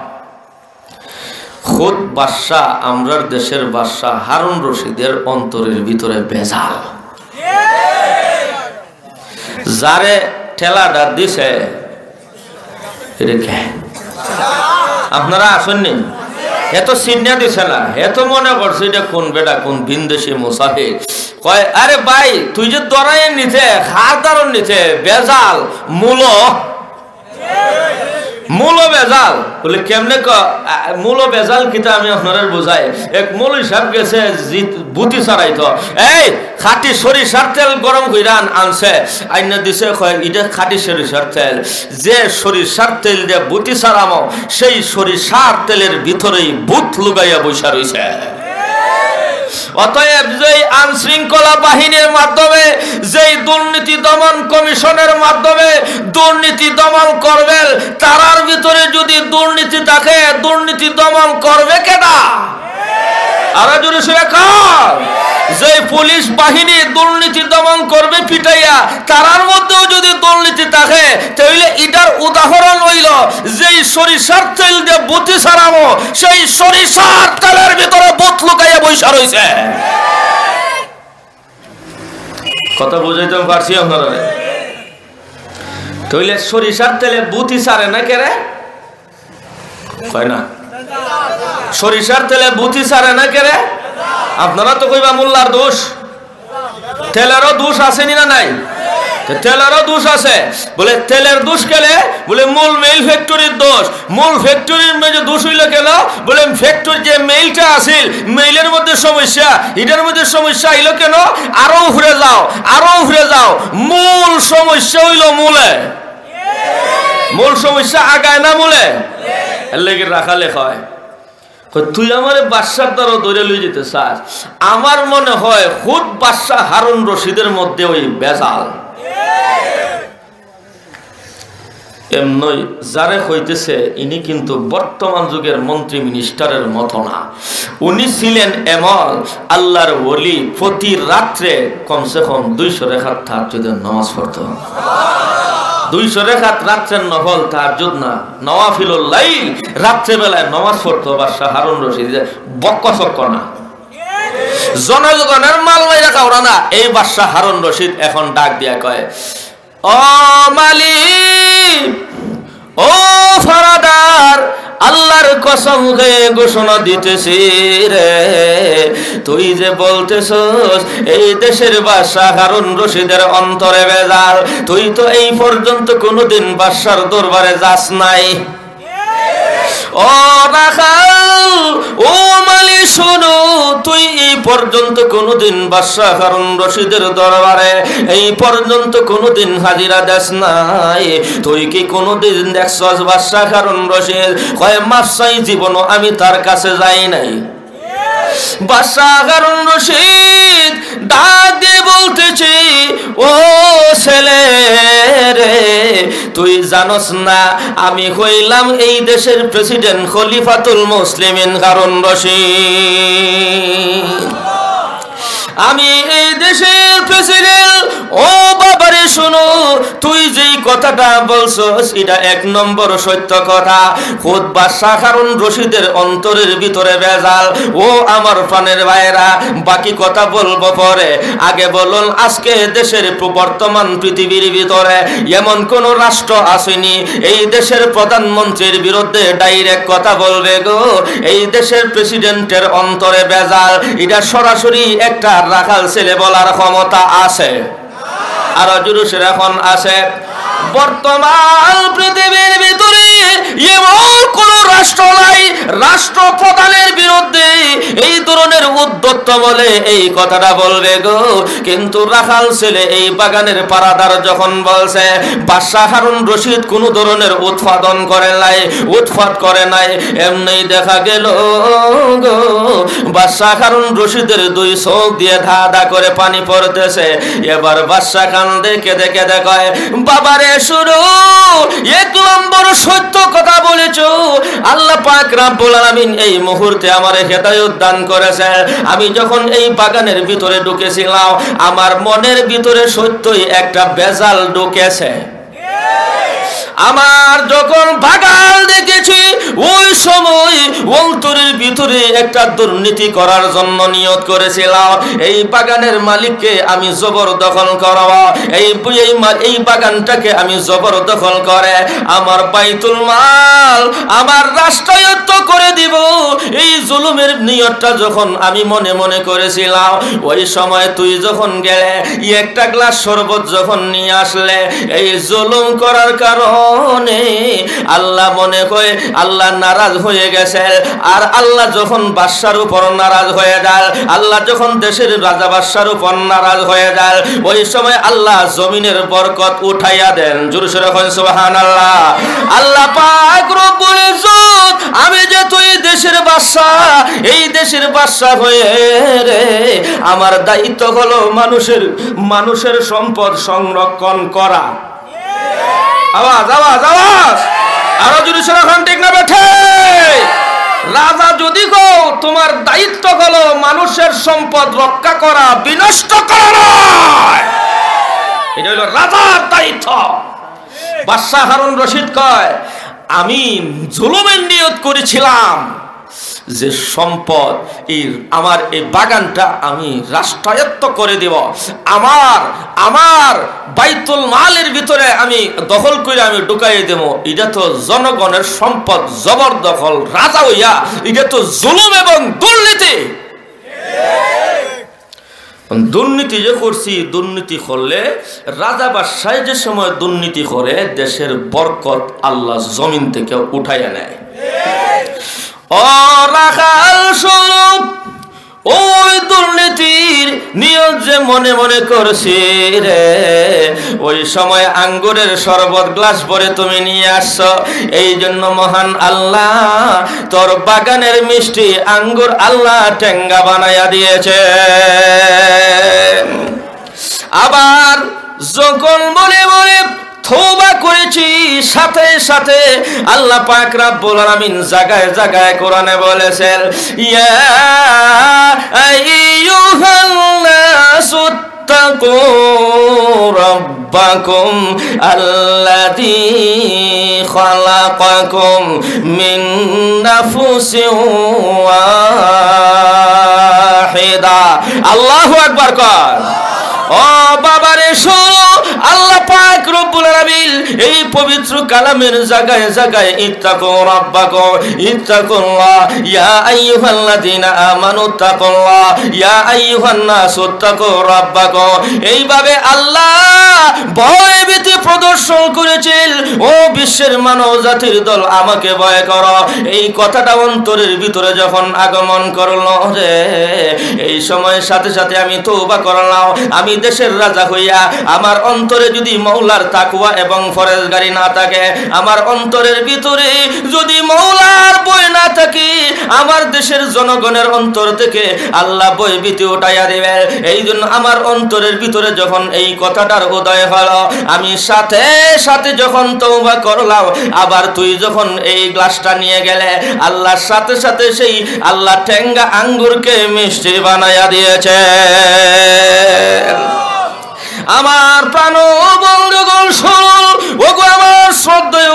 খুদ বাদশা, আমরার দেশের বাদশা হারুন রশিদের অন্তরের ভিতরে ভেজাল। যারে ঠেলাটা দিছে, এটা কে? আপনারা আছেন নি? এ তো চিন্না দিছে না, এ তো মনে করছে এটা কোন বেটা, কোন ভিনদেশি মুসাফির। কয়, "আরে ভাই, তুই যে ধরাই নিতে, খারদারও নিতে, ভেজাল, মূলো।" মূলো ভেজাল। বলে, "কেমনে ক-, আ, মূলো ভেজাল কিতা আমি আপনারে বুঝাই।" এক মৌলভী সাব গেছে জিত-, বুতি ছাড়াইতো। "এই, খাঁটি সরিষার তেল গরম কইরা আন-, আনছে।" আইনা দিছে, কয়, "ইটা খাঁটি সরিষার তেল। যে সরিষার তেল দিয়া বুতি ছাড়ামো, সেই সরিষার তেলের ভিতরেই ভূত লুকাইয়া বইসা রইছে।" অতএব যেই আইনশৃঙ্খলা বাহিনীর মাধ্যমে, যেই দুর্নীতি দমন কমিশনের মাধ্যমে দুর্নীতি দমন করবেন, তারার ভিতরে যদি দুর্নীতি থাকে, দুর্নীতি দমন করবে কেডা? আরো জোরে সরে কও। যেই পুলিশ বাহিনী দুর্নীতি দমন করবে পিটাইয়া, তারার মধ্যেও যদি দুর্নীতি থাকে, তাহলে এটার উদাহরণ হইল, যেই সরিষার তেল দিয়ে বুতি ছাড়ামো, সেই সরিষার তেলের ভিতরে ভূত লুকাইয়া বইসা রইছে। কথা বুঝাইতে পারছি আপনারা? তাহলে সরিষার তেলে বুতি ছাড়ে না কেরে? কয় না। সরিষার তেলে বুতি ছাড়ে না কেরে? আপনারা তো কইবা মোল্লার দোষ। তেলেরও দোষ আছে নি না নাই? তে তেলেরও দোষ আছে। বলে, "তেলের দোষ কেনে?" বলে, "মূল মিল ফ্যাক্টরির দোষ।" মূল ফ্যাক্টরির মধ্যে দোষ হইল কেন? বলে, ফ্যাক্টরি যে মিলটা আছিল, মিলের মধ্যে সমস্যা, এটার মধ্যে সমস্যা হইল কেন? আরো উপরে যাও, আরো উপরে যাও। মূল সমস্যা হইল মূলে। মূল সমস্যা আগায় না মূলে। এর লাগি রাখালে কয়, কয়, "তুই আমারে বাদশার দ্বারো ধরে লই যেতে চাস? আমার মনে হয় খুদ বাদশা হারুন রশিদের মধ্যে ওই ভেজাল।" এমনই যারে কইতেছে, ইনি কিন্তু বর্তমান যুগের মন্ত্রী মিনিস্টারের মতো না। উনি ছিলেন এমন আল্লাহর ওলি, প্রতি রাত্রে কমসে কম দুইশো রেকাত তাহাজ্জুদের নামাজ পড়তো। দুইশো রেকাত রাত্রের নফল তাহাজ্জুদ না, নওয়াফিলুল লাইল, রাত্রেবেলায় নামাজ পড়তো বাদশা হারুন রশিদ, বক্ক চক্ক না। জনগণের মাল মাইরা খাওরা না, এই বাদশা হারুন রশিদ এখন ডাক দিয়া কয়, "ও মালিক, ও ফরাদার, আল্লাহর কসম খেয়ে ঘোষণা দিতেছি রে, তুই যে বলতেছস এই দেশের বাদশা হারুন রশিদের অন্তরে ভেজাল, তুই তো এই পর্যন্ত কোনোদিন বাদশার দরবারে যাস নাই।" ও রাখাল, ও মালি, শোনো, তুই এই পর্যন্ত কোনোদিন বাদশা হারুন রশিদের দরবারে এই পর্যন্ত কোনোদিন হাজিরা দেস নাই। তুই কি কোনোদিন দেখছস বাদশা হারুন রশিদ? কয়, "মাফ চাই, জীবনও আমি তার কাছে যাই নাই।" বাদশা হারুন রশিদ ডাক দিয়ে বলতেছে, "ও ছেলে রে, তুই জানোস না আমি হইলাম এই দেশের প্রেসিডেন্ট খলিফাতুল মুসলিমিন হারুন রশিদ? আমি এই দেশের প্রেসিডেন্ট।" "ও বাবারে, শোনো, তুই যেই কথাটা বলছস, এটা এক নম্বর সত্য কথা।" খুদ বাদশা হারুন রশিদের অন্তরের ভিতরে ভেজাল। ও আমার প্রাণের ভাইরা, বাকি কথা বলবো পরে। আগে বলুন, আজকে দেশের প্র-, বর্তমান পৃথিবীর ভিতরে এমন কোন রাষ্ট্র আসেনি, এই দেশের প্রধানমন্ত্রীর বিরুদ্ধে ডাইরেক্ট কথা বলবে গো? এই দেশের প্রেসিডেন্টের অন্তরে ভেজাল, এটা সরাসরি একটা রাখাল ছেলে বলার ক্ষমতা আছে? আরো জোরে সরে এখন আছে। বর্তমান পৃথিবীর ভিতরে এমন কোন রাষ্ট্র নাই, রাষ্ট্রপ্রধানের বিরুদ্ধে এই ধরনের উদ্যত্ত বলে এই কথাটা বলবে গো। কিন্তু রাখাল ছেলে এই বাগানের পারাদার যখন বলছে, বাদশা হারুন রশিদ কোনো ধরনের উৎপাদন করে নাই, উৎপাত করে নাই, এমনি দেখা গেল গো, বাদশা হারুন রশিদের দুই চোখ দিয়ে ধা ধা করে পানি পড়তেছে। এবার বাদশা কান্দে, কেঁদে কেঁদে কয়, "বাবারে, শুনো, এক নম্বর সত্য কথা বলেছ। আল্লাহ পাক রাব্বুল আলামিন এই মুহূর্তে আমারে হেদায়েত দান করেছে। আমি যখন এই বাগানের ভিতরে ঢুকেছিলাম, আমার মনের ভিতরে সত্যই একটা ভেজাল ঢুকেছে। আমার যখন বাগান দেখেছি, ওই সময় অন্তরের ভিতরে একটা দুর্নীতি করার জন্য নিয়ত করেছিলাম, এই বাগানের মালিককে আমি জবরদখল করব, এই, এই মা-, এই বাগানটাকে আমি জবরদখল করে আমার বাইতুল মাল, আমার রাষ্ট্রায়ত্ত করে দিব।" এই জুলুমের নিয়তটা যখন আমি মনে মনে করেছিলাম, ওই সময় তুই যখন গেলে, একটা গ্লাস শরবত যখন নিয়ে আসলে, এই জুলুম করার কারণে আল্লাহ মনে হয় আল্লাহ নারাজ হয়ে গেছে। আর আল্লাহ যখন বাদশার উপর নারাজ হয়ে যায়, আল্লাহ যখন দেশের রাজা বাদশার উপর নারাজ হয়ে যায়, ওই সময় আল্লাহ জমিনের বরকত উঠাইয়া দেন। জোরে সোরে কইন সুবহানাল্লাহ। আল্লাহ পাক রব্বুল ইজ্জত, আমি যে তুই দেশের বাদশা, এই দেশের বাদশা হয়ে রে আমার দায়িত্ব হলো মানুষের, মানুষের সম্পদ সংরক্ষণ করা। আওয়াজ, আওয়াজ, আওয়াজ। আরো জোরে সোরে কইন, ঠিক না বেঠিক? রাজা যদি কও, তোমার দায়িত্ব হলো মানুষের সম্পদ রক্ষা করা, বিনষ্ট করা নয়। এটা হলো রাজার দায়িত্ব। বাদশাহ হারুন রশিদ কয়, আমি জুলুমের নিয়ত করেছিলাম যে সম্পদ, এই আমার এই বাগানটা আমি রাষ্ট্রায়ত্ত করে দিব, আমার, আমার বাইতুল মালের ভিতরে আমি দখল করে আমি ঢুকাই দেব। এটা তো জনগণের সম্পদ জবরদখল, রাজা হইয়া, এটা তো জুলুম এবং দুর্নীতি। দুর্নীতি যে করছি, দুর্নীতি করলে, রাজা বাদশায় যে সময় দুর্নীতি করে, দেশের বরকত আল্লাহ জমিন থেকে উঠাইয়া নেয়। ও রাখাল, শোনো, ওই দুর্নীতির নিয়ত যে মনে মনে করছি রে, ওই সময় আঙ্গুরের শরবত গ্লাস ভরে তুমি নিয়ে আসছো, এই জন্য মহান আল্লাহ তোর বাগানের মিষ্টি আঙ্গুর আল্লাহ টেঙ্গা বানাইয়া দিয়েছে। আবার যখন মনে মনে তওবা করেছি, সাথে সাথে আল্লাহ পাক রাব্বুল আলামিন জায়গায় জায়গায় কোরআনে বলেছেন, ইয়া আইয়ুহান নাসু ইত্তাকু রাব্বাকুম আল্লাযী খালাকাকুম মিন নাফসিন ওয়াহিদা। আল্লাহু আকবার কর। ও বাবারে শোনো, আল্লাহ পাক রব্বুল আলামিন এই পবিত্র কালামের জায়গায় জায়গায় ইত্তাকু রাব্বাকুম, ইত্তাকুল্লাহ, ইয়া আইয়ুহাল্লাযীনা আমানু ইত্তাকুল্লাহ, ইয়া আইয়ুহান নাসু ইত্তাকু রাব্বাকুম। এইভাবে আল্লাহ ভয় ভীতি প্রদর্শন করেছিল, ও বিশ্বের মানব জাতির দল, আমাকে ভয় করো। এই কথাটা অন্তরের ভিতরে যখন আগমন করলো রে, এই সময় সাথে সাথে আমি তওবা করলাম। আমি দেশের রাজা হইয়া আমার অন্তরে যদি মওলার তাকওয়া এবং পরহেজগারি না থাকে, আমার অন্তরের ভিতরে যদি মওলার ভয় না থাকে, আমার দেশের জনগণের অন্তর থেকে আল্লাহ ভয় ভীতি উঠাইয়া দিবে। এই জন্য আমার অন্তরের ভিতরে যখন এই কথাটার উদয় হলো, আমি সাথে সাথে যখন তওবা করলাম, আবার তুই যখন এই গ্লাসটা নিয়ে গেলে, আল্লাহর সাথে সাথে সেই আল্লাহ টেঙ্গা আঙ্গুরকে মিষ্টি বানাইয়া দিয়েছে। আমার প্রাণ বন্ধুগণ শুনুন, ওগো আমার শ্রদ্ধেয়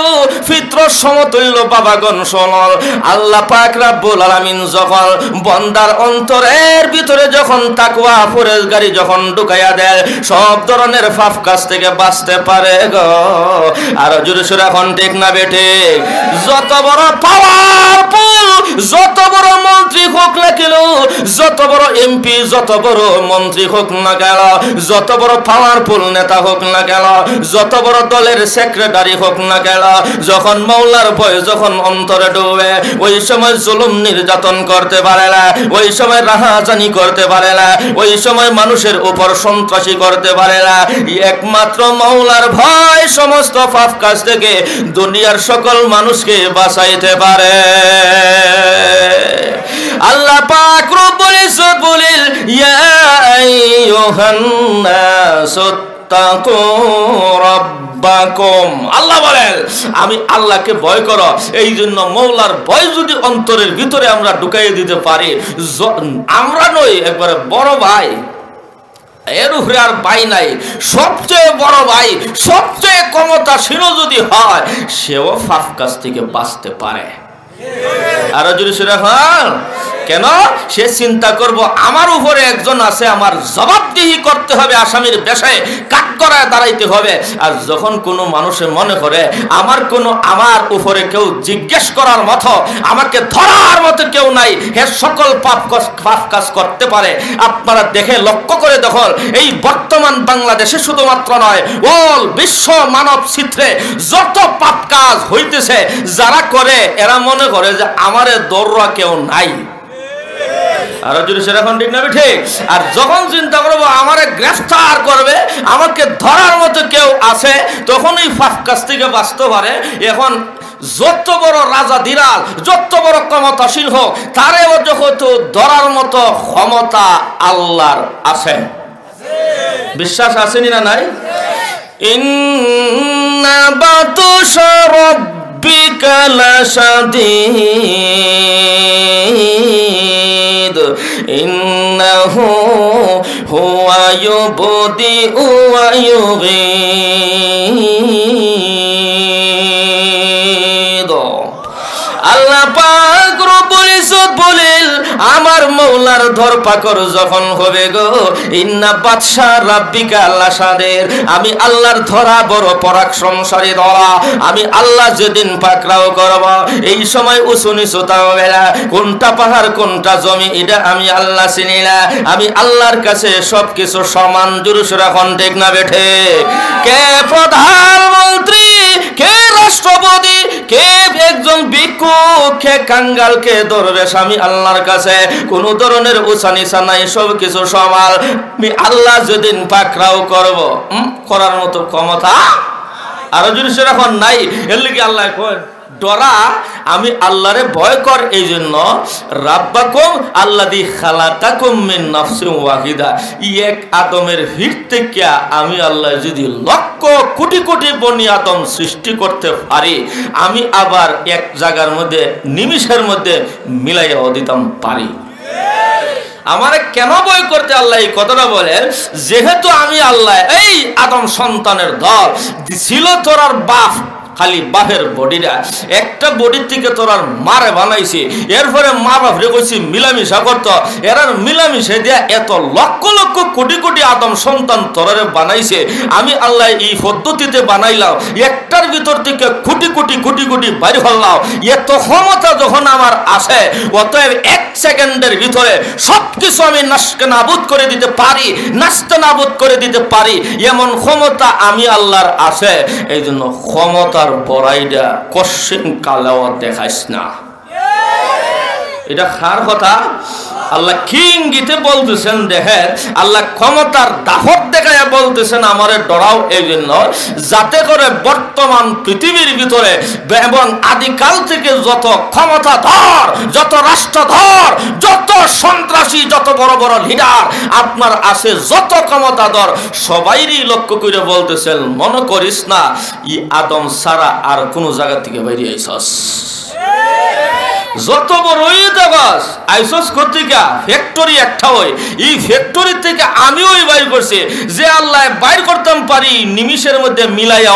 পিতৃ সমতুল্য বাবাগণ শুনুন, আল্লাহ পাক রাব্বুল আলামিন যখন বন্দার অন্তরের ভিতরে যখন তাকওয়া পরহেজগারি যখন ঢুকাইয়া দেয়, সব ধরনের পাপ কাজ থেকে বাঁচতে পারে গো। আরো জোরে সোরে কইন, ঠিক না বেঠিক? যত বড় পাওয়ারফুল, যত বড় মন্ত্রী হোক না কেন, যত বড় এমপি, যত বড় মন্ত্রী হোক না কেন, যত বড় পাওয়ারফুল নেতা হোক না কেন, যত বড় দলের সেক্রেটারি হোক না কেন, যখন মওলার ভয় যখন অন্তরে ঢুকবে, ওই সময় জুলুম নির্যাতন করতে পারে না, ওই সময় রাহাজানি করতে পারে না, ওই সময় মানুষের উপর সন্ত্রাসী করতে পারে না। একমাত্র মওলার ভয় সমস্ত পাপ কাজ থেকে দুনিয়ার সকল মানুষকে বাঁচাইতে পারে। আল্লাহ পাক রব্বুল ইজ্জত বলেন, ইয়া আইয়ুহান নাসু ইত্তাকু রাব্বাকুম। আল্লাহ বলেন, আমি আল্লাহকে ভয় করো। এই জন্য মওলার ভয় যদি অন্তরের ভিতরে আমরা ঢুকাইয়া দিতে পারি, য-, আমরা নই, একবারে বড় ভাই, এর উপরে আর ভাই নাই, সবচেয়ে বড় ভাই, সবচেয়ে ক্ষমতাসীন যদি হয়, সেও পাপ কাজ থেকে বাঁচতে পারে। আরো জোরে সোরে কইন। কেন? সে চিন্তা করব, আমার উপরে একজন আছে, আমার জবাবদিহি করতে হবে, আসামির বেশে কাঠগড়ায় দাঁড়াইতে হবে। আর যখন কোনো মানুষে মনে করে আমার কোনো, আমার উপরে কেউ জিজ্ঞেস করার মতো, আমাকে ধরার মতো কেউ নাই, হে সকল পাপ কস-, পাপ কাজ করতে পারে। আপনারা দেখে লক্ষ্য করে দেখুন, এই বর্তমান বাংলাদেশে শুধুমাত্র নয়, অল বিশ্ব মানব চিত্রে যত পাপ কাজ হইতেছে, যারা করে এরা মনে করে যে আমারে ধররা কেউ নাই। আরো জোরে সেটা এখন ঠিক না ঠিক? আর যখন চিন্তা করবো আমারে গ্রেফতার করবে, আমাকে ধরার মতো কেউ আছে, তখন এই পাপ কাজ থেকে বাঁচতে পারে। এখন যত বড় রাজা দিরাজ, যত বড় ক্ষমতাশীল হোক, তারেও যখন ধরার মতো ক্ষমতা আল্লাহর আছে। বিশ্বাস আছেনি না নাই? ইন্না বাতুশা রাব্বিকা লাশাদীদ, ইন্নাহু হুয়া ইউবদিউ ওয়া ইউঈদ। আল্লাহ পাক রব্বুল ইজ্জত বলেন, আমার মৌলার ধরপাকড় যখন হবে গো, ইন্না বাতশা রাব্বিকা লাশাদীদ, আমি আল্লাহর ধরা বড় পরাক্রমশালী ধরা। আমি আল্লাহ যেদিন পাকড়াও করব, এই সময় উঁচু নিচু তাও বেলা, কোনটা পাহাড় কোনটা জমি, এটা আমি আল্লাহ চিনি না। আমি আল্লাহর কাছে সব কিছু সমান। জোরে সরে এখন ঠিক না বেঠে? কে প্রধানমন্ত্রী, কে রাষ্ট্রপতি, কে একজন ভিক্ষুক, কে কাঙ্গাল, কে দরবেশ, আমি আল্লাহর কাছে কোনো ধরনের উঁচা নিচা নাই, সব কিছু সমান। আমি আল্লাহ যেদিন পাকড়াও করব, হুম, করার মতো ক্ষমতা আরো জোরে সরে এখন নাই। এর লাগি আল্লাহ কয়, ডরা, আমি আল্লাহরে ভয় কর। এই জন্য রাব্বাকুম আল্লাযী খালাকাকুম মিন নাফসিন ওয়াহিদা, এই এক আদমের ভিত থেকে আমি আল্লাহ যদি লক্ষ কোটি কোটি বনি আদম সৃষ্টি করতে পারি, আমি আবার এক জায়গার মধ্যে নিমিষের মধ্যে মিলাইয়াও দিতাম পারি। আমারে কেন ভয় করতে আল্লাহ এই কথাটা বলেন? যেহেতু আমি আল্লাহ, এই আদম সন্তানের দল ছিল, তোরার বাপ, খালি বাপের বডিটা, একটা বডির থেকে তোরার মারে বানাইছে, এরপরে মা বাপরে কইছি মিলামিশা করতো, এরার মিলামিশা দিয়া এত লক্ষ লক্ষ কোটি কোটি আদম সন্তান তোরারে বানাইছে। আমি আল্লাহ এই পদ্ধতিতে বানাইলাম, একটার ভিতর থেকে কোটি কোটি কোটি কোটি বাইর করলাম। এত ক্ষমতা যখন আমার আছে, অতএব এক সেকেন্ডের ভিতরে সবকিছু আমি নাস্তে নাবুদ করে দিতে পারি, নাস্তে নাবুদ করে দিতে পারি, এমন ক্ষমতা আমি আল্লাহর আছে। এই জন্য ক্ষমতার বড়াইটা কশ্চিন কালেও দেখাইস না। এটা কার কথা? আল্লাহ কি ইঙ্গিতে বলতেছেন? দেখেন, আল্লাহ ক্ষমতার দাপট দেখাইয়া বলতেছেন, আমারে ডরাও এই জন্য, যাতে করে বর্তমান পৃথিবীর ভিতরে এবং আদিকাল থেকে যত ক্ষমতাধর, যত রাষ্ট্রধর, যত সন্ত্রাসী, যত বড় বড় লিডার আপনার আছে, যত ক্ষমতাধর, সবাইরই লক্ষ্য করে বলতেছেন, মনে করিস না ই আদম ছাড়া আর কোনো জায়গা থেকে বাইরে আইছস। যত বড়ই থাকস, আইছস কোথেকে? ফ্যাক্টরি একটা হয়, এই ফ্যাক্টরি থেকে আমি ওই বাইর করছি, যে আল্লাহ বাইর করতাম পারি নিমিষের মধ্যে মিলাইয়া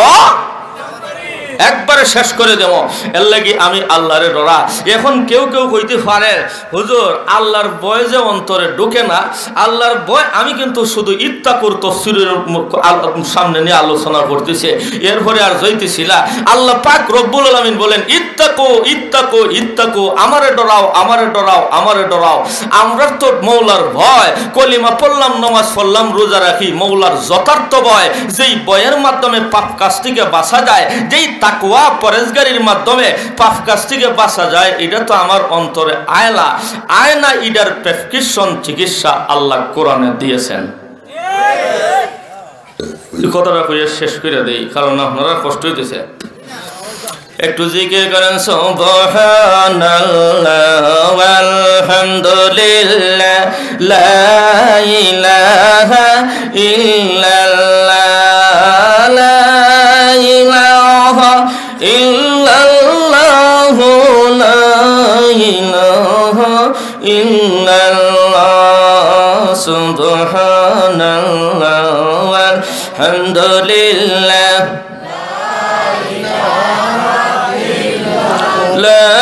একবারে শেষ করে দেব। এর লাগি আমি আল্লাহরে ডরা। এখন কেউ কেউ কইতে পারে, হুজুর, আল্লাহর ভয় যে অন্তরে ঢুকে না, আল্লাহর ভয়, আমি কিন্তু শুধু ইত্তাকুর তফসিরের মু-, আল-, সামনে নিয়ে আলোচনা করতেছে, এরপরে আর যাইতেছি না। আল্লাহ পাক রব্বুল আলামিন বলেন, "ইত্তাকু, ইত্তাকু, ইত্তাকু, আমারে ডরাও, আমারে ডরাও, আমারে ডরাও।" আমরা তো মৌলার ভয়, কলিমা পড়লাম, নামাজ পড়লাম, রোজা রাখি, মৌলার যথার্থ ভয়, যেই ভয়ের মাধ্যমে পাপ কাজ থেকে বাঁচা যায়, যেই তাকওয়া পরেজগারির মাধ্যমে পাপ কাজ থেকে বাঁচা যায়, এটা তো আমার অন্তরে আয়লা। আয়না ইডার প্রেসক্রিপশন চিকিৎসা আল্লাহ কোরআনে দিয়েছেন। এই কথাটা কইয়া শেষ করে দেই, কারণ আপনারা কষ্ট হইতেছে। একটু জিকির করেন, সুবহানাল্লাহ ওয়ালহামদুলিল্লাহ, লা ইলাহা ইল্লাল্লাহ, লা ইলাহা ইল্লাল্লাহু লা ইলাহা ইল্লাল্লাহ, সুবহানাল্লাহ, আলহামদুলিল্লাহ, লা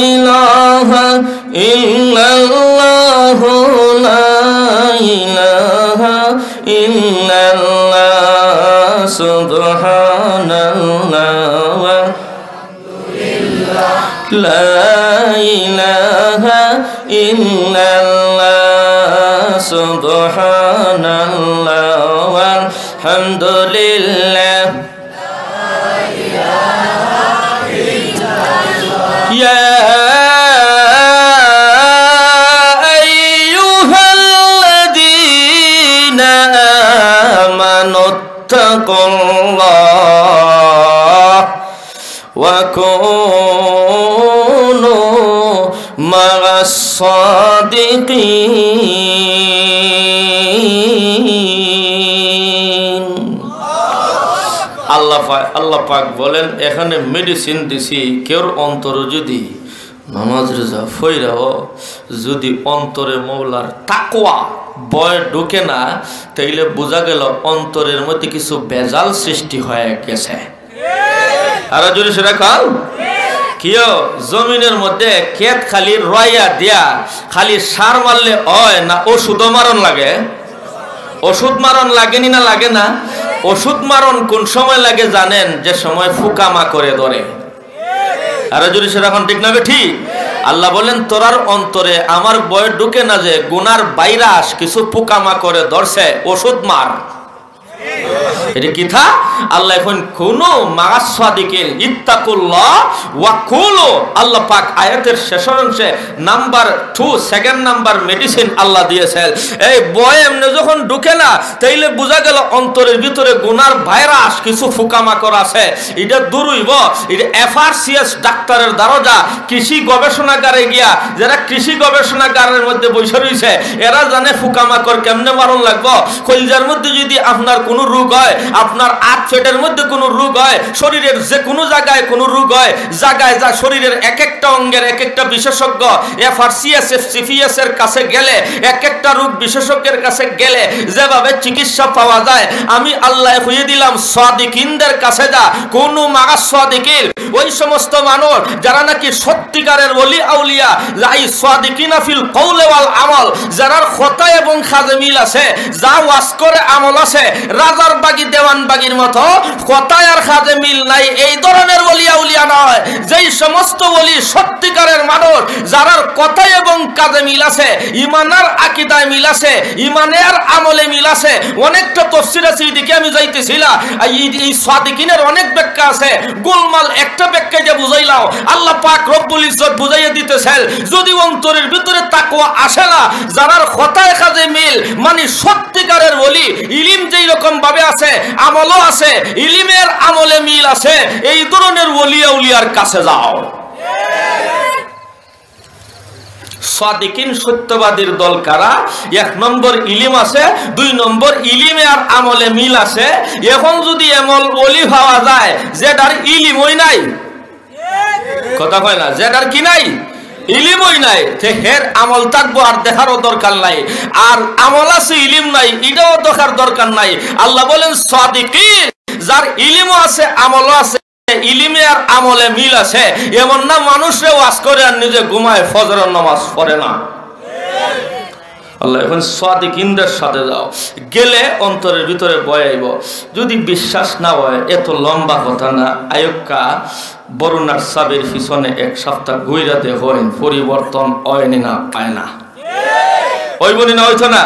ইলাহা ইল্লাল্লাহ। إلا الله، سبحان الله، والحمد لله. يا أيها الذين آمنوا اتقوا الله وكونوا مع الصادقين. আল্লাহ পা-, আল্লাহ পাক বলেন, এখানে মেডিসিন দিছি, কেউর অন্তরে যদি নামাজ রোজা ফইরাও যদি অন্তরে মৌলার তাকওয়া, ভয় ঢুকে না, তাইলে বুঝা গেল অন্তরের মধ্যে কিছু ভেজাল সৃষ্টি হয়ে গেছে। আরো জোরে সেটা খাও। কিও, জমিনের মধ্যে ক্ষেত খালি রয়া দিয়া খালি সার মারলে হয় না, ওষুধও মারণ লাগে। ওষুধ মারণ লাগেনি না লাগে না? ওষুধ মারণ কোন সময় লাগে জানেন? যে সময় পোকামাকড়ে ধরে। আরো জোরে সেটা এখন ঠিক না বে ঠিক? আল্লাহ বলেন, তোরার অন্তরে আমার ভয় ঢুকে না যে গুনার ভাইরাস কিছু পোকামাকড়ে ধরছে, ওষুধ মার। এটা কিতা? আল্লাহ এখন কোনো মাগাস সাদিকিন, ইত্তাকুল্লাহ ওয়া কুলু। আল্লাহ পাক আয়াতের শেষের অংশে number two, second number medicine Allah দিয়েছেন। এই ভয় এমনি যখন ঢুকে না, তাইলে বুঝা গেল অন্তরের ভিতরে গুনার ভাইরাস কিছু পোকামাকড় আছে, এটা দূর হইব। এটা এফআরসিএস ডাক্তারের দরজা, কৃষি গবেষণাগারে গিয়া, যারা কৃষি গবেষণাগারের মধ্যে বসে রইছে, এরা জানে পোকামাকড় কেমনে মারণ লাগবো। কলিজার মধ্যে যদি আপনার কোনো রোগ হয়, আপনার আত পেটের মধ্যে কোনো রোগ হয়, শরীরের যে কোনো জায়গায় কোনো রোগ হয়, জায়গায় যা শরীরের এক একটা অঙ্গের এক একটা বিশেষজ্ঞ, এফআরসিএস, এফসিপিএস এর কাছে গেলে, এক একটা রোগ বিশেষজ্ঞের কাছে গেলে যেভাবে চিকিৎসা পাওয়া যায়, আমি আল্লাহ কইয়ে দিলাম, সাদিকিনদের কাছে যা, কোনো মাগাস সাদিকিন, ওই সমস্ত মানুষ যারা নাকি সত্যিকারের ওলি আউলিয়া, লাই সাদিকিনা ফিল কওলে ওয়াল আমল, যারার কথা এবং কাজে মিল আছে, যা ওয়াজ করে আমল আছে, রাজার বাগি দেওয়ান বাগির মতো কথায় আর কাজে মিল নাই, এই ধরনের ওলি আউলিয়া নয়। যেই সমস্ত ওলি সত্যিকারের মানুষ, যারার কথা এবং কাজে মিল আছে, ইমান আর আকিদায় মিল আছে, ইমানে আর আমলে মিল আছে। অনেকটা তফসির আছে, এদিকে আমি যাইতেছি না। এই, এই সাদিকিনের অনেক ব্যাখ্যা আছে, গোলমাল একটা ব্যাখ্যা যে বুঝাইলাও, আল্লাহ পাক রব্বুল ইজ্জত বুঝাইয়া দিতেছেন, যদি অন্তরের ভিতরে তাকওয়া আসে না, যারার কথায় কাজে মিল, মানে সত্যিকারের ওলি, ইলিম যেই রকম ভাবে আছে, আমলও আছে, ইলিমের আমলে মিল আছে, এই ধরনের ওলি আউলিয়ার কাছে যাও। সাদিকিন সত্যবাদীর দল কারা? এক নম্বর ইলিম আছে, দুই নম্বর ইলিমে আর আমলে মিল আছে। এখন যদি এমন ওলি পাওয়া যায় যেটার ইলিমই নাই, কথা কয় না, যেটার কি নাই? ইলিমই নাই, তে হের আমল থাকবো আর দেখারও দরকার নাই। আর আমল আছে, ইলিম নাই, এটাও দেখার দরকার নাই। আল্লাহ বলেন, সাদিকিন, যার ইলিমও আছে, আমলও আছে, ইলিমে আর আমলে মিল আছে, এমন না মানুষরে ওয়াজ করে আর নিজে ঘুমায়, ফজরের নামাজ পড়ে না। আল্লাহ এখন সাদিকিনদের সাথে যাও, গেলে অন্তরের ভিতরে ভয় আইব। যদি বিশ্বাস না হয়, এত লম্বা কথা না, আয়ুক্কা বরুণার সাবের পিছনে এক সপ্তাহ ঘুইরা দেখইন, পরিবর্তন হয়নি না, পায় না। হইব নি না, হইতো না?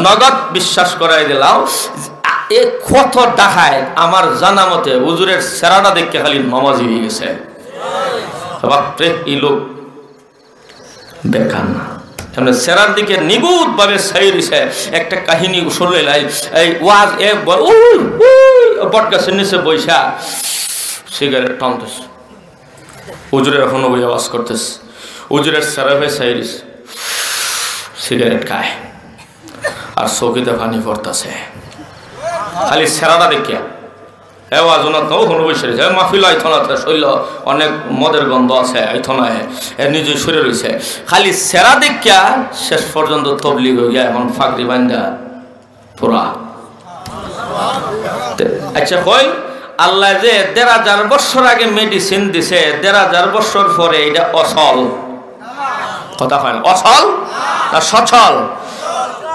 নগদ বিশ্বাস করাই দিলাম। এ কত ডাকায় আমার জানা মতে হুজুরের চেহারাটা দেখে খালি নমাজি হয়ে গেছে। বাপরে, এই লোক বেকার না। এমনি চেহারার দিকে নিগুত ভাবে চাই রইছে। একটা কাহিনী শুনলে লাই, এই ওয়াজ, এ ব-, উই, উই, বট গাছের নিচে বইসা সিগারেট টানতেছে। হুজুরে এখনো ওই আওয়াজ করতেছে। হুজুরের চেহারা ভাই চাই রইছে। সিগারেট খায়। আর চকিতে পানি পড়তেছে। খালি চেহারাটা দেখিয়া। এ ওয়াজ না তো কোনো বসে রইছে। এ মাহফিল আইতো না, তার শরীরে অনেক মদের গন্ধ আছে, আইতো না এ। এ নিজে সরে রইছে। খালি চেহারা দেখিয়া শেষ পর্যন্ত তবলিগ হয়ে গিয়া এখন ফাগড়ি বান্ধা পুরা। তে, আচ্ছা, কই, আল্লাহ যে দেড় হাজার বছর আগে মেডিসিন দিছে, দেড় হাজার বছর পরে এটা অচল। কথা হয় না, অচল না সচল?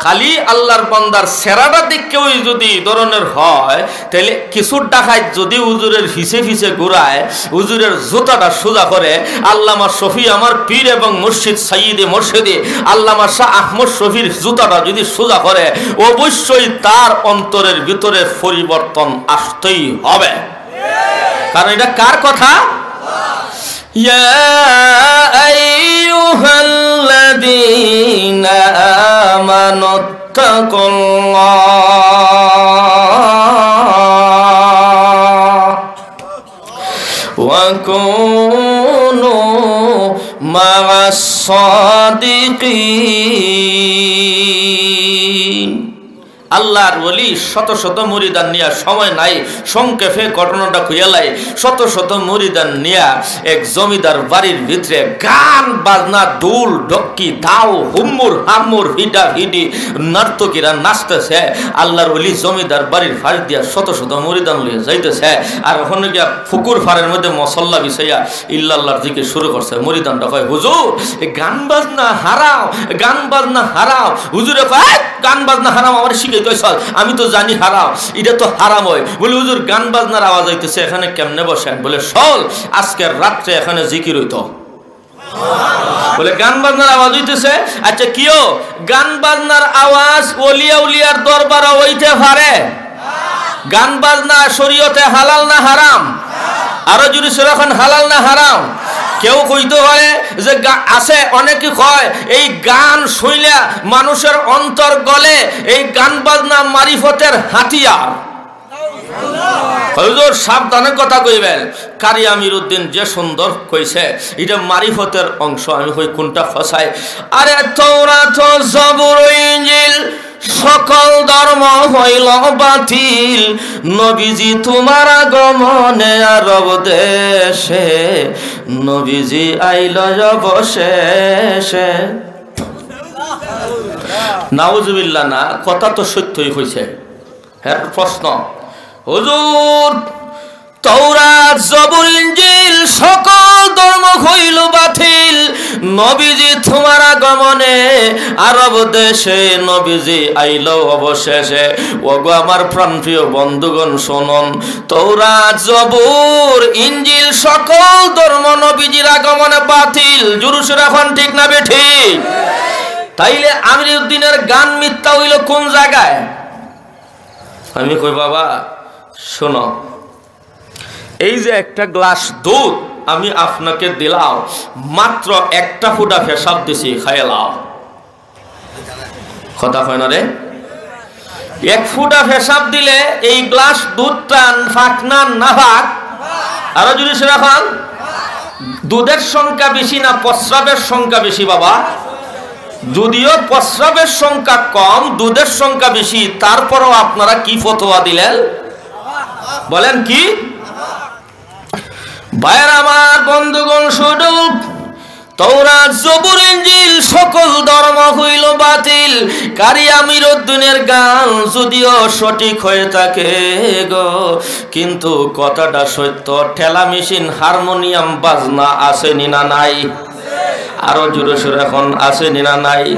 খালি আল্লাহর বান্দার চেহারাটা দেখেও যদি এই ধরনের হয়, তাইলে কিছু ডাকাইত যদি হুজুরের পিছে পিছে ঘুরায়, হুজুরের জুতাটা সোজা করে, আল্লামা শফি আমার পীর এবং মুর্শিদ সাইয়্যিদে মুর্শিদে আল্লামা শাহ আহমদ শফির জুতাটা যদি সোজা করে, অবশ্যই তার অন্তরের ভিতরে পরিবর্তন আসতেই হবে। কারণ এটা কার কথা? يا أيها الذين آمنوا اتقوا الله وكونوا مع الصادقين. আল্লাহর ওলি শত শত মুরিদান নিয়া, সময় নাই, সংক্ষেপে ঘটনাটা কইয়ালাই, শত শত মুরিদান নিয়া এক জমিদার বাড়ির ভিতরে গান বাজনা, ঢোল ঢক্কি, দাও, হুম্মুর হাম্মুর, ফিটা ফিটি, নর্তকীরা নাচতেছে। আল্লাহর ওলি জমিদার বাড়ির পাশ দিয়া শত শত মুরিদান লইয়া যাইতেছে, আর ওখানে গিয়া পুকুর পাড়ের মধ্যে মসল্লা বিছাইয়া ইল্লাল্লাহর জিকির শুরু করছে। মুরিদানটা কয়, "হুজুর, এই গান বাজনা হারাম, গান বাজনা হারাম।" হুজুরে কয়, "এই, গান বাজনা হারাম, আমার শিখাই তো চল, আমি তো জানি হারাম, এটা তো হারাম হয়।" বলে, "হুজুর, গান বাজনার আওয়াজ হইতেছে, এখানে কেমনে বসেন?" বলে, "চল, আজকের রাত্রে এখানে জিকির হইতো।" বলে, "গান বাজনার আওয়াজ হইতেছে? আচ্ছা, কিও, গান বাজনার আওয়াজ ওলিয়া উলিয়ার দরবারও হইতে পারে? গান বাজনা শরীয়তে হালাল না হারাম? আরো জোরে সরে কন, হালাল না হারাম?" কেউ কইতে পারে যে গা-, আছে, অনেকে কয় এই গান শুইলে মানুষের অন্তর গলে, এই গান বাজনা মারিফতের হাতিয়ার। হুজুর, সাবধানে কথা কইবেন। কারি আমিরুদ্দিন যে সুন্দর কইছে, এটা মারিফতের অংশ। আমি কই, "কোনটা ফসায়?" আরে, তৌরাত, জবুর, ইঞ্জিল, সকল ধর্ম হইল বাতিল। নবীজি তোমার আগমনে আরব দেশে, নবীজি আইল অবশেষে। নাউজুবিল্লাহ না, কথা তো সত্যই কইছে। এর প্রশ্ন, হুজুর, তৌরাত, জবুর, ইঞ্জিল সকল ধর্ম হইল বাতিল, নবীজি তোমার আগমনে আরব দেশে, নবীজি আইল অবশেষে। ওগো আমার প্রাণপ্রিয় বন্ধুগণ, শুনুন, তৌরাত, জবুর, ইঞ্জিল সকল ধর্ম নবীজির আগমনে বাতিল। জোরে সরে কন, ঠিক না বেঠিক? তাইলে আমিরুদ্দিনের গান মিথ্যা হইল কোন জায়গায়? আমি কই, "বাবা, শোনো, এই যে একটা গ্লাস দুধ আমি আপনাকে দিলাম, মাত্র একটা ফুটা পেশাব দিছি, খাইয়া লাও।" কথা কয় না রে? এক ফুটা পেশাব দিলে এই গ্লাস দুধটা পাক না নাপাক? আরো জোরে সরে কন। দুধের সংখ্যা বেশি না প্রস্রাবের সংখ্যা বেশি, বাবা? যদিও প্রস্রাবের সংখ্যা কম, দুধের সংখ্যা বেশি, তারপরেও আপনারা কি ফতোয়া দিলেন? বলেন কি? ভাইয়ের আমার, বন্ধুগণ, শুধু তৌরাত, জবুর, ইঞ্জিল সকল ধর্ম হইল বাতিল। কারি আমিরুদ্দিনের গান যদিও সঠিক হয়ে থাকে গো, কিন্তু কথাটা সত্য, ঠেলা মেশিন, হারমোনিয়াম, বাজনা আছে নি না নাই? আরো জোরে সরে কন, আছে নি না নাই?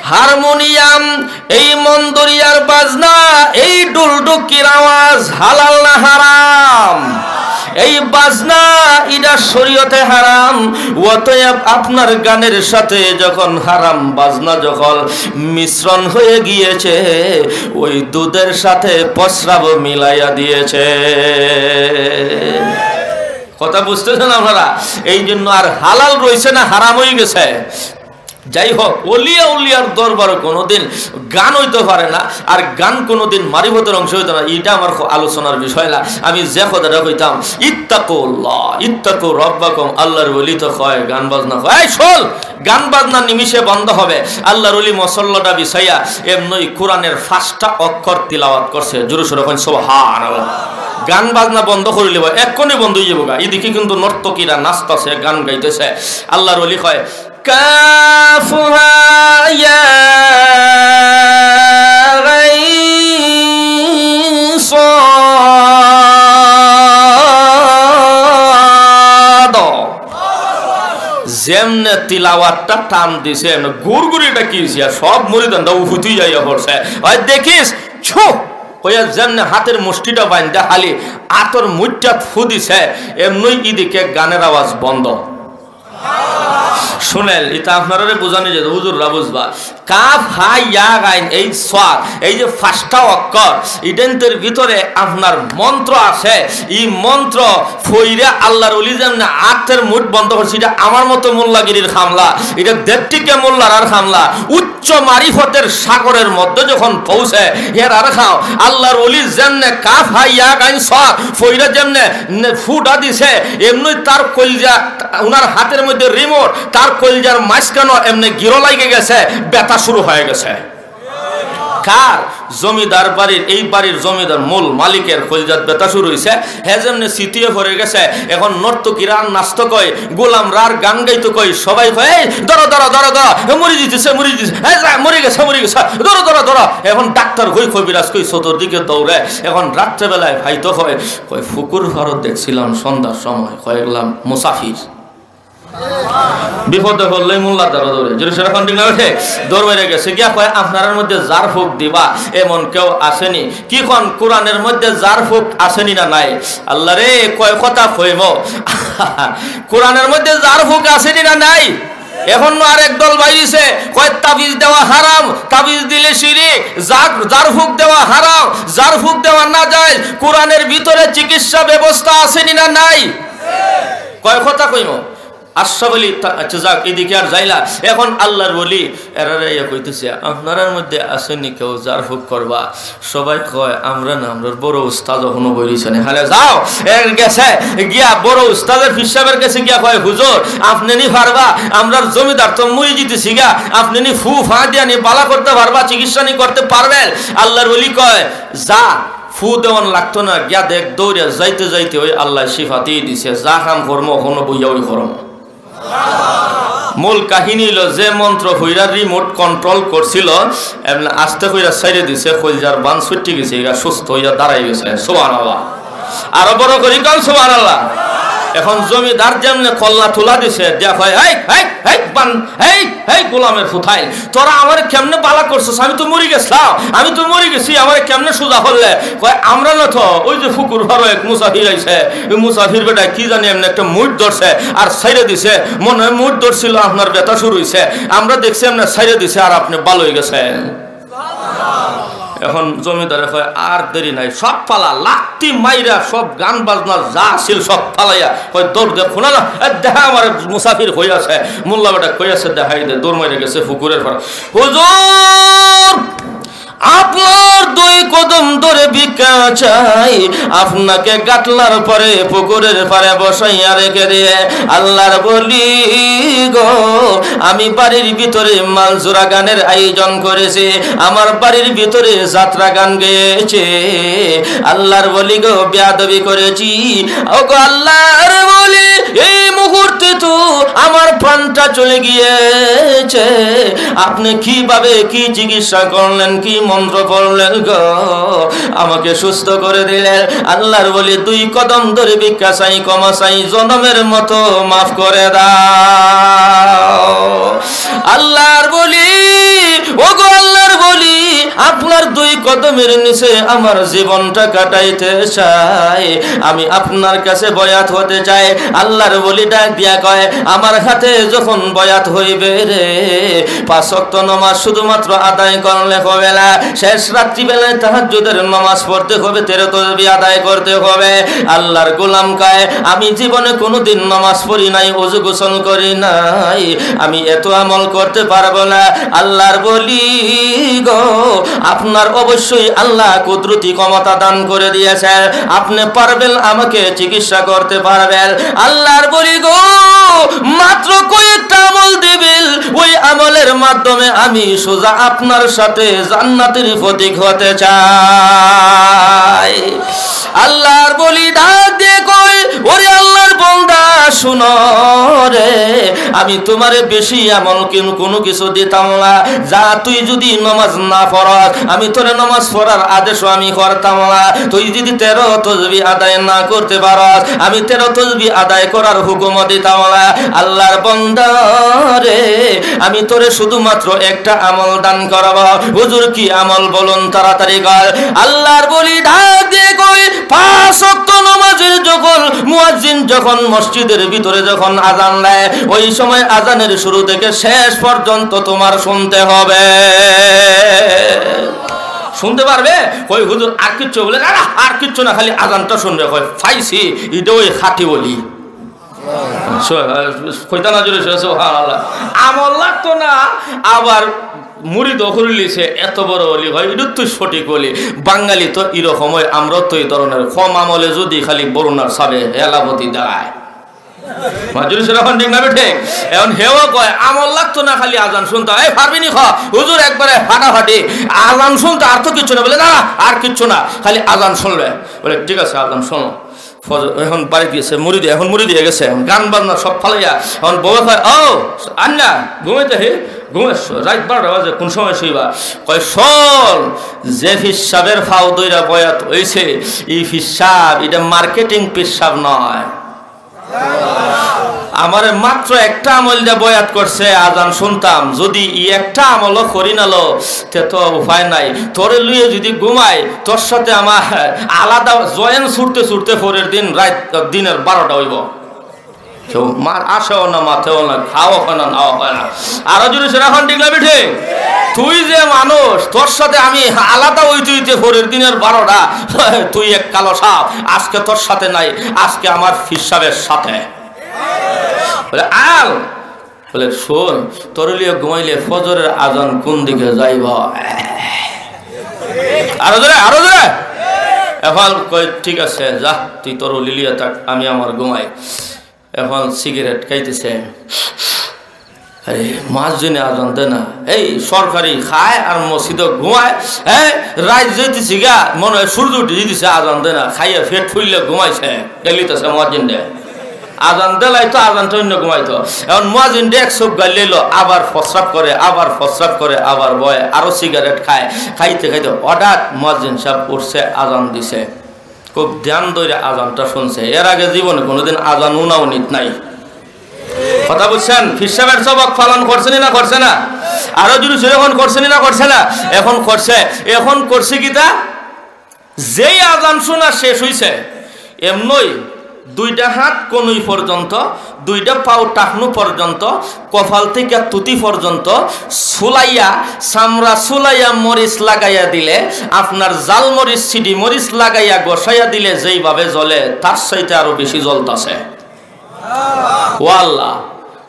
হারমোনিয়াম, এই মন্দরিয়ার বাজনা, এই ঢোল ঢুকির আওয়াজ হালাল না হারাম? এই বাজনা, এটা শরীয়তে হারাম। অতএব আপনার গানের সাথে যখন হারাম বাজনা যখন মিশ্রণ হয়ে গিয়েছে, ওই দুধের সাথে প্রস্রাব মিলাইয়া দিয়েছে। কথা বুঝতেছেন আপনারা? এই জন্য আর হালাল রইছে না, হারাম হয়ে গেছে। যাই হোক, অলি আউলিয়ার দরবারও কোনোদিন গান হইতে পারে না, আর গান কোনোদিন মারিফতের অংশ হইতে না। এটা আমার খ-, আলোচনার বিষয় না। আমি যে কথাটা কইতাম, "ইত্তাকুল্লাহ, ইত্তাকু রাব্বাকুম", আল্লাহর ওলি তো কয়, গান বাজনা কয়, "এই শোন, গান বাজনা নিমিষে বন্ধ হবে।" আল্লাহর ওলি মসল্লাটা বিছাইয়া এমনই কোরআনের পাঁচটা অক্ষর তিলাওয়াত করছে। জোরে সোরে কইন, "সুবহানাল্লাহ।" গান বাজনা বন্ধ করিলে বা এক্ষুনি বন্ধ হয়ে যাবো গা। এদিকে কিন্তু নর্তকীরা নাচতেছে, গান গাইতেছে। আল্লাহর ওলি কয়, "কাফ হা ইয়া গাইন সাদ।" যেম তিলাওয়াতটা টান দিছে, এমনে গুড়গুড়িটা কি হইছে, আর সব মুরিদানরা উফুতি যাইয়া পড়ছে। ওই দেখিস, ছু কইয়া যেমনে হাতের মুষ্টিটা বাইন্ধা খালি আতর মুইট্টাত ফু দিছে, এমনই ইদিকে গানের আওয়াজ বন্ধ। শুনেন, ইটা আপনারারে বুঝানি যে হুজুররা বুঝবা। কাফ, হা, ইয়া, গাইন, এই সাদ, এই যে পাঁচটা অক্ষর, ইডেনদের ভিতরে আপনার মন্ত্র আছে। এই মন্ত্র ফইরা আল্লাহর ওলি যেমনে আতের মুঠ বন্ধ করছে, ইটা আমার মতো মোল্লাগিরির খামলা, ইটা দেড়টিকে মোল্লার আর খামলা। উচ্চ মারিফতের সাগরের মধ্যে যখন পৌঁছে, হের আর খাও, আল্লাহর ওলি যেমনে কাফ, হা, ইয়া, গাইন, সাদ ফইরা যেমনে নে-, ফুটা দিছে, এমনি তার কইলজা, উনার হাতের মধ্যে রিমোট, তার কইলজার মাঝখানো এমনে গিরো লাগে গেছে, ব্যথা শুরু হয়ে গেছে। কার? জমিদার বাড়ির, এই বাড়ির জমিদার মূল মালিকের কইলজাত ব্যথা শুরু হইছে। হে যেমনে সিটিয়ে পড়ে গেছে, এখন নর্তকীরা আর নাচতো কই, গোলামরা আর গান গাইতো কই, সবাই কয়, "এই ধরো, ধরো, ধরো, ধরো, এ মরি দিতেছে, মরি দিতেছে, এ যা, মরি গেছে, মরি গেছে, ধরো, ধরো, ধরো।" এখন ডাক্তার কই, কবিরাজ কই, চতুর্দিকে দৌড়ে। এখন রাত্রেবেলায় ভাইতো কয়, কয়, "ফুকুর ফারত দেখছিলাম সন্ধ্যার সময় কয়েকলাম মুসাফির।" বিপদে পড়লেই মোল্লা ধরো দৌড়ে, জোরে সেটা ঠিক না উঠে, দৌড় মেরে গেছে গিয়া কয়, "আপনারার মধ্যে যার ফুক দিবা এমন কেউ আসেনি?" কি কন, কোরআনের মধ্যে যার ফুক আসেনি না নাই? আল্লাহ রে, কয় কথা কইব। কোরআনের মধ্যে যার ফুক আসেনি না নাই? এখন আর এক দল বাইরিছে, কয়, "তাবিজ দেওয়া হারাম, তাবিজ দিলে শিরিক, যার, যার ফুক দেওয়া হারাম, যার ফুক দেওয়া না যায়, কোরআনের ভিতরে চিকিৎসা ব্যবস্থা আসেনি না নাই?" কয় কথা কইব। আশরাফ আলী তা-, আচ্ছা যাক, এদিকে আর যাইলা। এখন আল্লাহর ওলি এরারে ইয়া কইতেছে, "আপনারার মধ্যে আসেনি কেউ যার ফুক করবা?" সবাই কয়, "আমরা না, আমরার বড় উস্তাদ অখনো বইরিছে না।" হালে যাও, এর গেছে গিয়া বড় উস্তাদের পিসাবের গেছে গিয়া কয়, "হুজুর, আপনে নি পারবা? আমরার জমিদার তো মরি জিতেছি গা, আপনে নি ফু ফা দিয়া নি বালা করতে পারবা, চিকিৎসা নি করতে পারবেন?" আল্লাহর ওলি কয়, "যা, ফু দেওয়ান লাগতো না, গিয়া দেখ, দৌড়ে যাইতে যাইতে ওই আল্লাহ শিফা দিয়ে দিছে, যা কাম কর্ম অখনো বইয়া ওই কর্ম।" মূল কাহিনী হইল, যে মন্ত্র ফইরা রিমোট কন্ট্রোল করছিল, এমনি আস্তে কইরা ছাইড়ে দিছে, কইলজার বান ছুটি গেছে, এরা সুস্থ হইয়া দাঁড়াই গেছে। সুবহানাল্লাহ। আরো বড় করি কন সুবহানাল্লাহ। এখন জমিদার যেমনে কল্লা তুলা দিছে, দিয়া কয়, "হেই, হেই, হেই, বান, হেই, হেই, গোলামের ফুতাইল, তোরা আমারে কেমনে বালা করছস? আমি তো মরি গেছিলাম, আমি তো মরি গেছি, আমারে কেমনে সোজা করলে?" কয়, "আমরা না তো, ওই যে ফুকুর ফারো এক মুসাফির আইছে, ওই মুসাফির বেটা কি জানি এমনি একটা মুইট ধরছে আর ছাইড়ে দিছে, মনে হয় মুইট ধরছিল, আপনার ব্যথা শুরু হইছে, আমরা দেখছি এমনি ছাইড়ে দিছে আর আপনি ভালো হয়ে গেছেন।" এখন জমিদারে কয়, "আর দেরি নাই, সব ফালা, লাত্তি মাইরা সব গান বাজনা যা আছিল সব ফালাইয়া," কয়, "দৌড় দে, খোনা না, এ দেখা আমার মুসাফির হয়ে আছে, মোল্লা বেটা কই আছে, দেখাই দে।" দৌড় মাইরা গেছে ফুকুরের ফারো। "হুজুর, আপনার দুই কদম ধরে ভিক্ষা চাই, আপনাকে গাটলার পরে পুকুরের পাড়ে বসাইয়া রেখে দিয়ে আল্লাহর বলি গো, আমি বাড়ির ভিতরে মালজোড়া গানের আয়োজন করেছি, আমার বাড়ির ভিতরে যাত্রা গান গেয়েছে।" আল্লাহর বলি গো, বেয়াদবি করেছি। ও গো আল্লাহর বলি, এই মুহূর্তে তো আমার প্রাণটা চলে গিয়েছে। আপনি কিভাবে কি চিকিৎসা করলেন, কি মন্ত্র পড়লেন গো, আমাকে সুস্থ করে দিলেন। আল্লাহর বলি, দুই কদম ধরে ভিক্ষা চাই, ক্ষমা চাই, জনমের মতো মাফ করে দাও। আল্লাহর বলি, ও গো আল্লাহর বলি, আপনার দুই কদমের নিচে আমার জীবনটা কাটাইতে চাই, আমি আপনার কাছে বয়াত হতে চাই। আল্লাহর বলি ডাক দিয়া কয়, আমার হাতে যখন বয়াত হইবে রে, পাঁচ ওয়াক্ত নামাজ শুধুমাত্র আদায় করলে হবে না, শেষ রাত্রিবেলায় তাহাজ্জুদের নামাজ পড়তে হবে, তেরো তসবি আদায় করতে হবে। আল্লাহর গোলাম কয়, আমি জীবনে কোনোদিন নামাজ পড়ি নাই, ওযু গোসল করি নাই, আমি এত আমল করতে পারবো না। আল্লাহর বলি গো, আপনার অবশ্যই আল্লাহ কুদরতি ক্ষমতা দান করে দিয়েছেন, আপনি পারবেন, আমাকে চিকিৎসা করতে পারবেন। আল্লাহর বলি গো, মাত্র কয়েকটা আমল দিবেন, ওই আমলের মাধ্যমে আমি সোজা আপনার সাথে জান্নাতের প্রতীক হতে চাই। আল্লাহর বলি ডাক দিয়া কয়, "ওরে আল্লাহর বান্দা, শুনো রে, আমি তোমারে বেশি আমল কিন-, কোনো কিছু দিতাম না। যা, তুই যদি নামাজ না পড়স, আমি তোরে নামাজ পড়ার আদেশও আমি করতাম না। তুই যদি তেরো তসবি আদায় না করতে পারস, আমি তেরো তসবি আদায় করার হুকুমও দিতাম না। আল্লাহর বান্দা রে, আমি তোরে শুধুমাত্র একটা আমল দান করব।" "হুজুর, কি আমল বলুন, তাড়াতাড়ি কর।" আল্লাহর বলি ডাক দিয়ে কই, "পাঁচ ওয়াক্ত নামাজের যখন মুয়াজ্জিন যখন মসজিদের ভিতরে যখন আজান দেয়, ওই সময় আজানের শুরু থেকে শেষ পর্যন্ত তোমার শুনতে হবে।" শুনতে পারবে? কই, "হুজুর, আর কিচ্ছু?" বলে, "না, না, আর কিচ্ছু না, খালি আজানটা শুনবে।" কয়, "পাইছি, ইটা ওই খাঁটি ওলি।" সু-, কইতা না জোরে, সু-, সুবহানাল্লাহ। আমল লাগতো না, আবার মুরিদ অখুরিলিছে, এত বড় ওলি হয়, ইটা তো সঠিক ওলি। বাঙালি তো এরকম হয়, আমরাও তো এই ধরনের। কম আমলে যদি খালি বরুণার সাবে এলাপতি দাঁড়ায়। মাজুরি সেরকম ঠিক না বেঠে? এখন হেও কয়, "আমল লাগতো না, খালি আজান শুনতাম।" এই পারবি নি খ, "হুজুর, একবারে ফাটাফাটি আজান শুনতো, আর তো কিচ্ছু না।" বলে, "না, আর কিচ্ছু না, খালি আজান শুনলে।" বলে, "ঠিক আছে, আজান শোনো।" ফজর, এখন বাড়িত গেছে, মুরিদি, এখন মুরিদি হয়ে গেছে, এখন গান বাজনা সব ফালাইয়া, এখন বউয়ে কয়, "ও, আন্না, ঘুমাইতে হে, ঘুমাইছ, রাত বারোটা বাজে, কোন সময় শুইবা?" কয়, "শোন, যে ফিসাবের ফাও দইরা বয়াত হইছে, এই ফিসাব, এটা মার্কেটিং ফিসাব নয়। আমারে মাত্র একটা আমল দিয়া বয়াত করছে, আজান শুনতাম, যদি এই একটা আমলও করি না লো, তে তো উপায় নাই। তোরে লইয়া যদি ঘুমাই, তোর সাথে আমার আলাদা জয়েন ছুটতে ছুটতে পরের দিন রাত, দিনের বারোটা হইব।" কেউ মার আসেও না, মাতেও না, খাওয়া হয় না, নাওয়া হয় না। আরো জোরে সেরকম ঠিক না বেঠে? তুই যে মানুষ, তোর সাথে আমি আলাদা হইতে হইতে পরের দিনের বারোটা, তুই এক কালো সাপ, আজকে তোর সাথে নাই, আজকে আমার ফিসাবের সাথে। বলে, "আল।" বলে, "শোন, তোর লিয়ে ঘুমাইলে ফজরের আজান কোন দিকে যাইব?" আরো জোরে, আরো জোরে। এখন কয়, "ঠিক আছে, যা, তুই তোর লিলিয়া থাক, আমি আমার ঘুমাই।" এখন সিগারেট খাইতেছে। আরে, মুয়াজ্জিনে আজান দে না। এই সরকারি খায় আর মসজিদে ঘুমায়। হ্যাঁ, রাত যেতেছি গা, মনে হয় সূর্য উঠে যেতেছে, আজান দে না। খাইয়া পেট ফুললে ঘুমাইছে, গেলিতেছে মুয়াজ্জিন দে। আজান দিলাই তো আজানটা অন্য ঘুমাইতো। এখন মুয়াজ্জিন দে এক চোখ গাইল লইল, আবার প্রস্রাব করে, আবার প্রস্রাব করে, আবার বয়, আরো সিগারেট খায়। খাইতে খাইতে হঠাৎ মুয়াজ্জিন সাহেব উঠছে, আজান দিছে। খুব ধ্যান ধরে আজানটা শুনছে। এর আগে জীবনে কোনোদিন আজান উনাউনিত নাই। কথা বুঝছেন? ফিসাবের সবক পালন করছেন না করছে না? আরো জোরে জোরে এখন করছেন না করছে না? এখন করছে। এখন করছে কিতা? যেই আজান শোনা শেষ হইছে, এমনই দুইটা হাত কনুই পর্যন্ত, দুইটা পাও টাকনু পর্যন্ত, কপাল থেকে তুতি পর্যন্ত সুলাইয়া, চামড়া সুলাইয়া মরিচ লাগাইয়া দিলে, আপনার জাল মরিচ, সিডি মরিচ লাগাইয়া ঘষাইয়া দিলে যেইভাবে জ্বলে, তার চাইতে আরো বেশি জ্বলতাছে। ও আল্লাহ,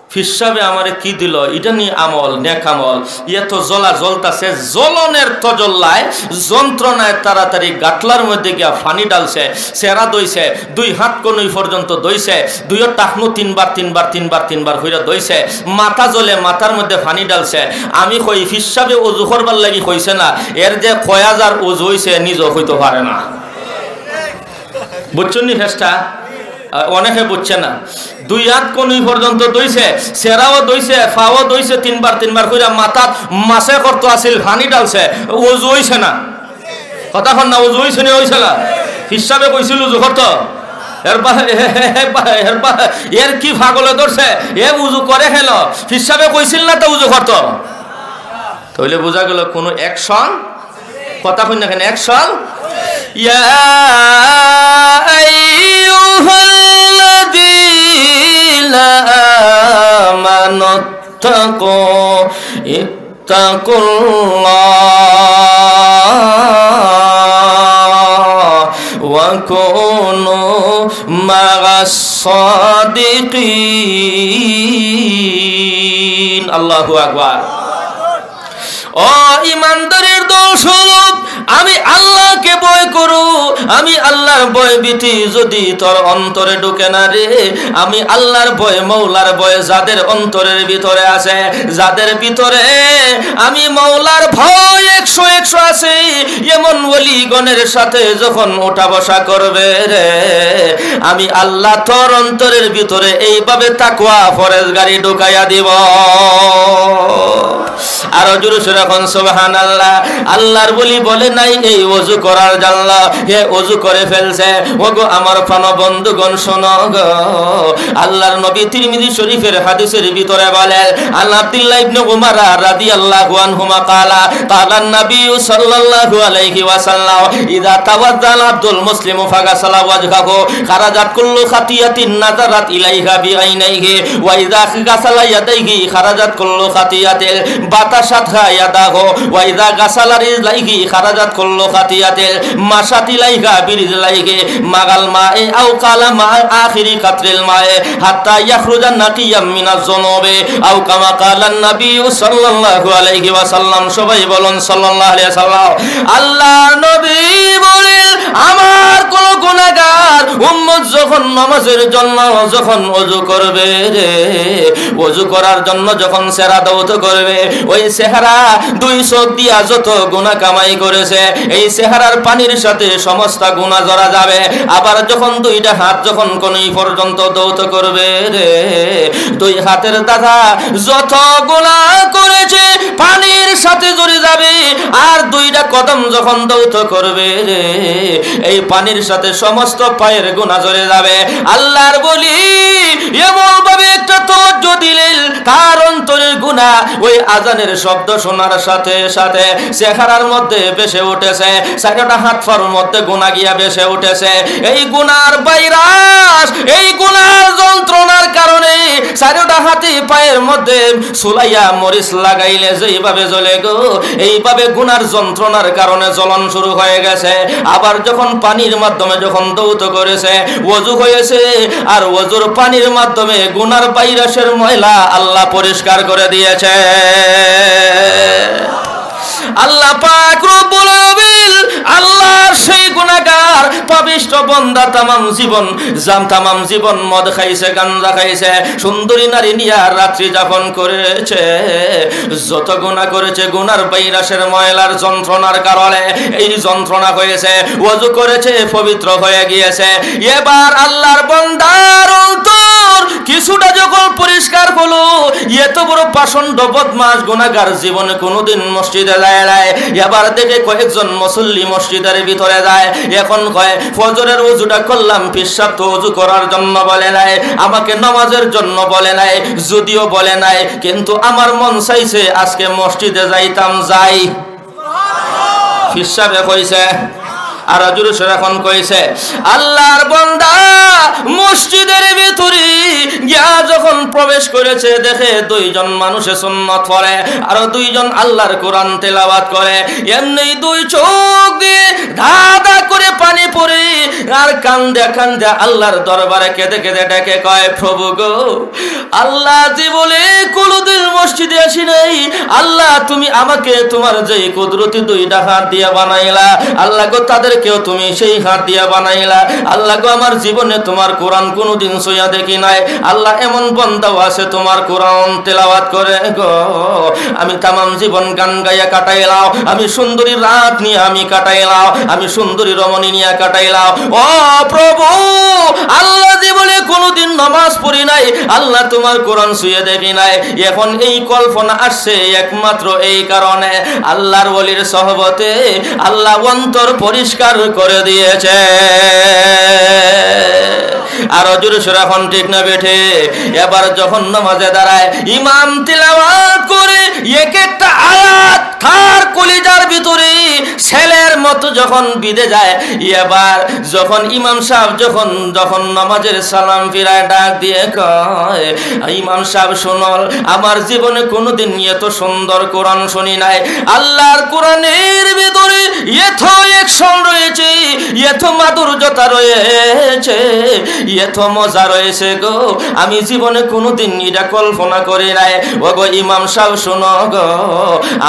ফিসাবে আমারে কি দিল? এটা নিয়ে আমল, নেক আমল। এত জ্বলা জ্বলতাছে, জ্বলনের তজল্লায়, যন্ত্রণায় তাড়াতাড়ি গাটলার মধ্যে গিয়া পানি ঢালছে, চেরা ধইছে, দুই হাত কনুই পর্যন্ত ধইছে, দুইও টাকনু তিনবার, তিনবার, তিনবার, তিনবার কইরা ধইছে, মাথা জ্বলে, মাথার মধ্যে পানি ঢালছে। আমি কই, ফিসাবে অজু করবার লাগি কইছে না, এর যে কয় হাজার অজু হইছে, নিজেও কইতে পারে না। বুঝছনি ফেসটা? আহ, অনেকে বুঝছে না। দুই হাত কনুই পর্যন্ত ধইছে, চেরাও ধইছে, পাও ধইছে, তিনবার তিনবার কইরা মাথাত মাসে করতো আছিল, পানি ঢালছে, অজু হইছে না। কথা কন না, অজু হইছে না, হইছে না? ফিসাবে কইছিল অজু করতো। এর বা-, এর বা-, এর কি পাগলে ধরছে? এ অজু করে কেন? ফিসাবে কইছিল না তো অজু করতো। তাহলে বোঝা গেল কোনো অ্যাকশন, কথা কই না কেন, অ্যাকশন। يا أيها الذين آمنوا اتقوا، اتقوا الله وكونوا مع الصادقين। আল্লাহু আকবার। ও ইমানদারের দল, শুনো, আমি আল্লাহকে ভয় করো। আমি আল্লাহর ভয় ভীতি যদি তোর অন্তরে ঢুকে না রে, আমি আল্লাহর ভয়, মৌলার ভয় যাদের অন্তরের ভিতরে আছে, যাদের ভিতরে আমি মৌলার ভয় এক একশো আছে, এমন ওলিগণের সাথে যখন উঠা বসা করবে রে, আমি আল্লাহ তোর অন্তরের ভিতরে এইভাবে তাকওয়া পরহেজগারি ঢুকাইয়া দিব। আরো জোরে সরে এখন সুবহানাল্লাহ। আল্লাহর ওলি বলে নাই এই অজু করার জন্য, হে অজু করে ফেলছে। ওগো আমার প্রাণ বন্ধুগণ, শোনো গো, আল্লাহর নবী তিরমিজি শরীফের হাদিসের ভিতরে বলেন, আন আব্দুল্লাহ ইবনে উমার রাদিয়াল্লাহু আনহুমা ক্বালা, ক্বালান নাবিয়্যু সাল্লাল্লাহু আলাইহি ওয়াসাল্লাম, ইযা তাওয়াদ্দাআল আব্দুল মুসলিমু ফাগাসালা ওয়াজহাহু, খারাজাত কুল্লু খাতিয়াতিন নাযারাত ইলাইহা বিআইনাইহি, ওয়া ইযা গাসালা ইয়াদাইহি, খারাজাত কুল্লু খাতিয়াতিন বাতাসাতহা ইয়াদাহু, ওয়া ইযা গাসালা রিজলাইহি, খারাজাত কুল্লু খাতিয়াতিন মাশাত ইলাইহা বিরিজলাইহি, মাগাল মায়ে আও কালা মা আখিরি কাতরিল মায়ে হাত্তা ইয়াখরুজা নাকিয়াম মিনাজ যুনুবি, আও কামা কালান নাবিয়্যু সাল্লাল্লাহু আলাইহি ওয়াসাল্লাম। সবাই বলুন সাল্লাল্লাহু আলাইহি ওয়াসাল্লাম। আল্লাহর নবী বলেন, আমার কোন গুনাহগার উম্মত যখন নামাজের জন্য যখন অজু করবে রে, অজু করার জন্য যখন চেহারা ধৌত করবে, ওই চেহারা দুই চোখ দিয়া যত গুনাহ কামাই করেছে, এই চেহারার পানির সাথে সমস্ত গুনাহ ঝরা যাবে। আবার যখন দুইটা হাত যখন কনুই পর্যন্ত ধৌত করবে রে, দুই হাতের দ্বারা যত গুনাহ করেছে পানির সাথে ঝরে যাবে। আর দুইটা কদম যখন ধৌত করবে রে, এই পানির সাথে সমস্ত পায়ের গুনাহ ঝরে যাবে। আল্লাহর ওলি এমন ভাবে একটা তাওয়াজ্জু দিলেন, তার অন্তরের গুনাহ ওই আজানের শব্দ শোনার সাথে সাথে চেহারার মধ্যে ভেসে উঠেছে, চারোটা হাত পার মধ্যে গুনাহ গিয়া ভেসে উঠেছে। এই গুনার ভাইরাস, এই গুনার যন্ত্রণার কারণে চারোটা হাতে পায়ের মধ্যে সুলাইয়া মরিচ লাগাইলে যেইভাবে জ্বলে গো, এইভাবে গুনার যন্ত্রণার কারণে জ্বলন শুরু হয়ে গেছে। আবার যখন পানির মাধ্যমে যখন ধৌত করেছে, অজু হয়েছে, আর অজুর পানির মাধ্যমে গুনার ভাইরাসের ময়লা আল্লাহ পরিষ্কার করে দিয়েছে। আল্লাহ পাক রব্বুল আলামিন, আল্লাহর সেই গুনাহগার পাপিষ্ঠ বন্দা তামাম জীবন জাম তামাম জীবন মদ খাইছে, গাঞ্জা খাইছে, সুন্দরী নারী নিয়া রাত্রি যাপন করেছে, যত গুনাহ করেছে, গুনার ভাইরাসের ময়লার যন্ত্রণার কারণে এই যন্ত্রণা হয়েছে। অজু করেছে, পবিত্র হয়ে গিয়েছে। এবার আল্লাহর বন্দার অন্তর কিছুটা যখন পরিষ্কার হলো, এত বড় পাষণ্ড বদমাশ গুনাহগার জীবনে কোনোদিন মসজিদে যায় নাই। এবার দেখে কয়েকজন মুসল্লি মসজিদের ভিতরে যায়। এখন কয়, ফজরের অজুটা করলাম, পীর সাব তো অজু করার জন্য বলে নাই, আমাকে নামাজের জন্য বলে নাই, যদিও বলে নাই, কিন্তু আমার মন চাইছে আজকে মসজিদে যাইতাম, যাই। পীর সাবে কইছে, আর জোরে সরে এখন কইছে, আল্লাহর বন্দা মসজিদের ভিতরে গিয়া যখন প্রবেশ করেছে, দেখে দুইজন মানুষে সুন্নত পড়ে, আরো দুইজন আল্লাহর কোরআন তেলাওয়াত করে। এমনি দুই চোখ দিয়ে ধা ধা করে পানি পড়ে, আর কান্দে কান্দে আল্লাহর দরবারে কেঁদে কেঁদে ডেকে কয়, প্রভু গো, আল্লাহ, জীবনে কোনোদিন মসজিদে আসি নাই। আল্লাহ, তুমি আমাকে তোমার যেই কুদরতি দুইটা হাত দিয়া বানাইলা, আল্লাহ গো, তাদেরকেও তুমি সেই হাত দিয়া বানাইলা। আল্লাহ গো, আমার জীবনে তোমার কোরআন কোনোদিন ছুঁয়া দেখি নাই। আল্লাহ, এমন বন্দাও আছে তোমার কোরআন তেলাওয়াত করে গো। আমি তামাম জীবন গান গাইয়া কাটাইলাম, আমি সুন্দরী রাত নিয়া আমি কাটাইলাম, আমি সুন্দরী রমণী নিয়া কাটাইলাম। ও প্রভু, আল্লাহ, জীবনে কোনোদিন নামাজ পড়ি নাই, আল্লাহ, তোমার কোরআন ছুঁয়ে দেখি নাই। এখন এই কল্পনা আসছে একমাত্র এই কারণে, আল্লাহর ওলির সহবতে আল্লাহ অন্তর পরিষ্কার করে দিয়েছে। আরো জোরে সরে এখন, ঠিক না বেঠিক? এবার যখন নামাজে দাঁড়ায়, ইমাম তিলাওয়াত করে এক একটা আয়াত তার কলিজার ভিতরে সেলের মতো যখন বিঁধে যায়, এবার যখন ইমাম সাহেব যখন, যখন নামাজের সালাম ফিরায়, ডাক দিয়ে কয়, ইমাম সাহেব শুনল, আমার জীবনে কোনোদিন এত সুন্দর কোরআন শুনি নাই। আল্লাহর কোরআনের ভিতরে এত অ্যাকশন রয়েছে, এত মাধুর্যতা রয়েছে, এত মজা রয়েছে গো, আমি জীবনে কোনোদিন এটা কল্পনা করি নাই। ও গো ইমাম সাহেব, শোনো গো,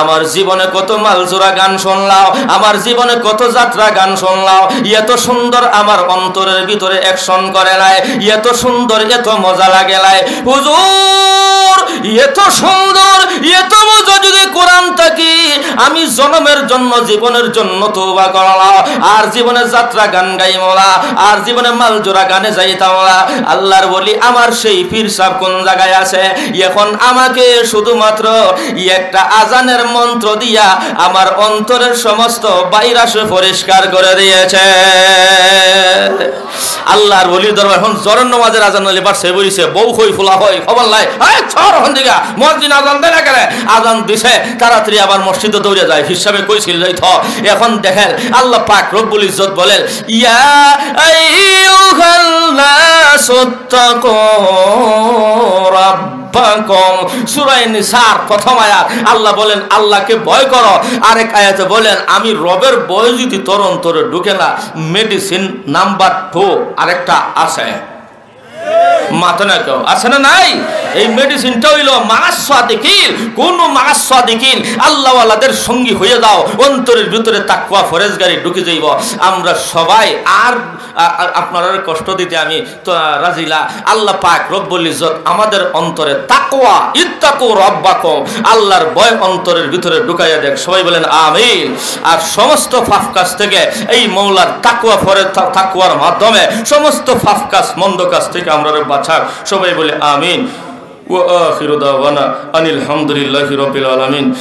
আমার জীবনে কত মালজোড়া গান শুনলাও, আমার জীবনে কত যাত্রা গান শুনলাও, এত সুন্দর আমার অন্তরের ভিতরে অ্যাকশন করে নাই, এত সুন্দর, এত মজা লাগে নাই। হুজুর, এত সুন্দর, এত মজা যদি কোরআন থাকি, আমি জনমের জন্য, জীবনের জন্য তওবা করলাম, আর জীবনে যাত্রা গান গাইমু না, আর জীবনে মালজোড়া গানে যাইতাম না। আল্লাহর ওলি, আমার সেই পীর সাহেব কোন জায়গায় আছে? এখন আমাকে শুধুমাত্র একটা আজানের মন্ত্র দিয়া আমার অন্তরের সমস্ত ভাইরাস পরিষ্কার করে দিয়েছে। আল্লাহর ওলির দরবার। এখন জোহরর নামাজের আজান অইলে বাড়ছে বইছে, বউ কই, ফুলা কই, খবর নাই। এই চোর হন দিগা, মুয়াজ্জিন আজান দেয় না কেনে? আজান দিছে, তাড়াতাড়ি আবার মসজিদো দৌড়ে যায়, পীর সাহেবে কইছিল যাইতো। এখন দেখেন, আল্লাহ পাক রব্বুল ইজ্জত বলেন, ইয়া আইয়ুহান নাসু ইত্তাকু রাব্বাকুম। সূরা নিসার প্রথম আয়াত, আল্লাহ বলেন, আল্লাহকে ভয় করো। আরেক আয়াতে বলেন, আমি রবের ভয় যদি তোর অন্তরে ঢুকে না, মেডিসিন নাম্বার টু আরেকটা আছে। মাথা না কেউ আছে না নাই? এই মেডিসিনটা হইল মা'আস সাদিকিন। কোন মা'আস সাদিকিন? আল্লাহওয়ালাদের সঙ্গী হয়ে যাও, অন্তরের ভিতরে তাকওয়া, পরহেজগারি ঢুকে যাইব। আমরা সবাই আর, আ-, আ-, আপনারারে কষ্ট দিতে আমি তো, আ, রাজি না। আল্লাহ পাক রব্বুল ইজ্জত আমাদের অন্তরে তাকওয়া, ইত্তাকু রাব্বাকুম, আল্লাহর ভয় অন্তরের ভিতরে ঢুকাইয়া দেখ। সবাই বলেন আমিন। আর সমস্ত পাপ কাজ থেকে এই মওলার তাকওয়া পরে, তা-, তাকওয়ার মাধ্যমে সমস্ত পাপ কাজ, মন্দ কাজ থেকে আমরারে বাঁচাক। সবাই বলে আমিন। ওয়া আখিরু দাওয়ানা আনিল হামদুলিল্লাহি রাব্বিল আলামিন।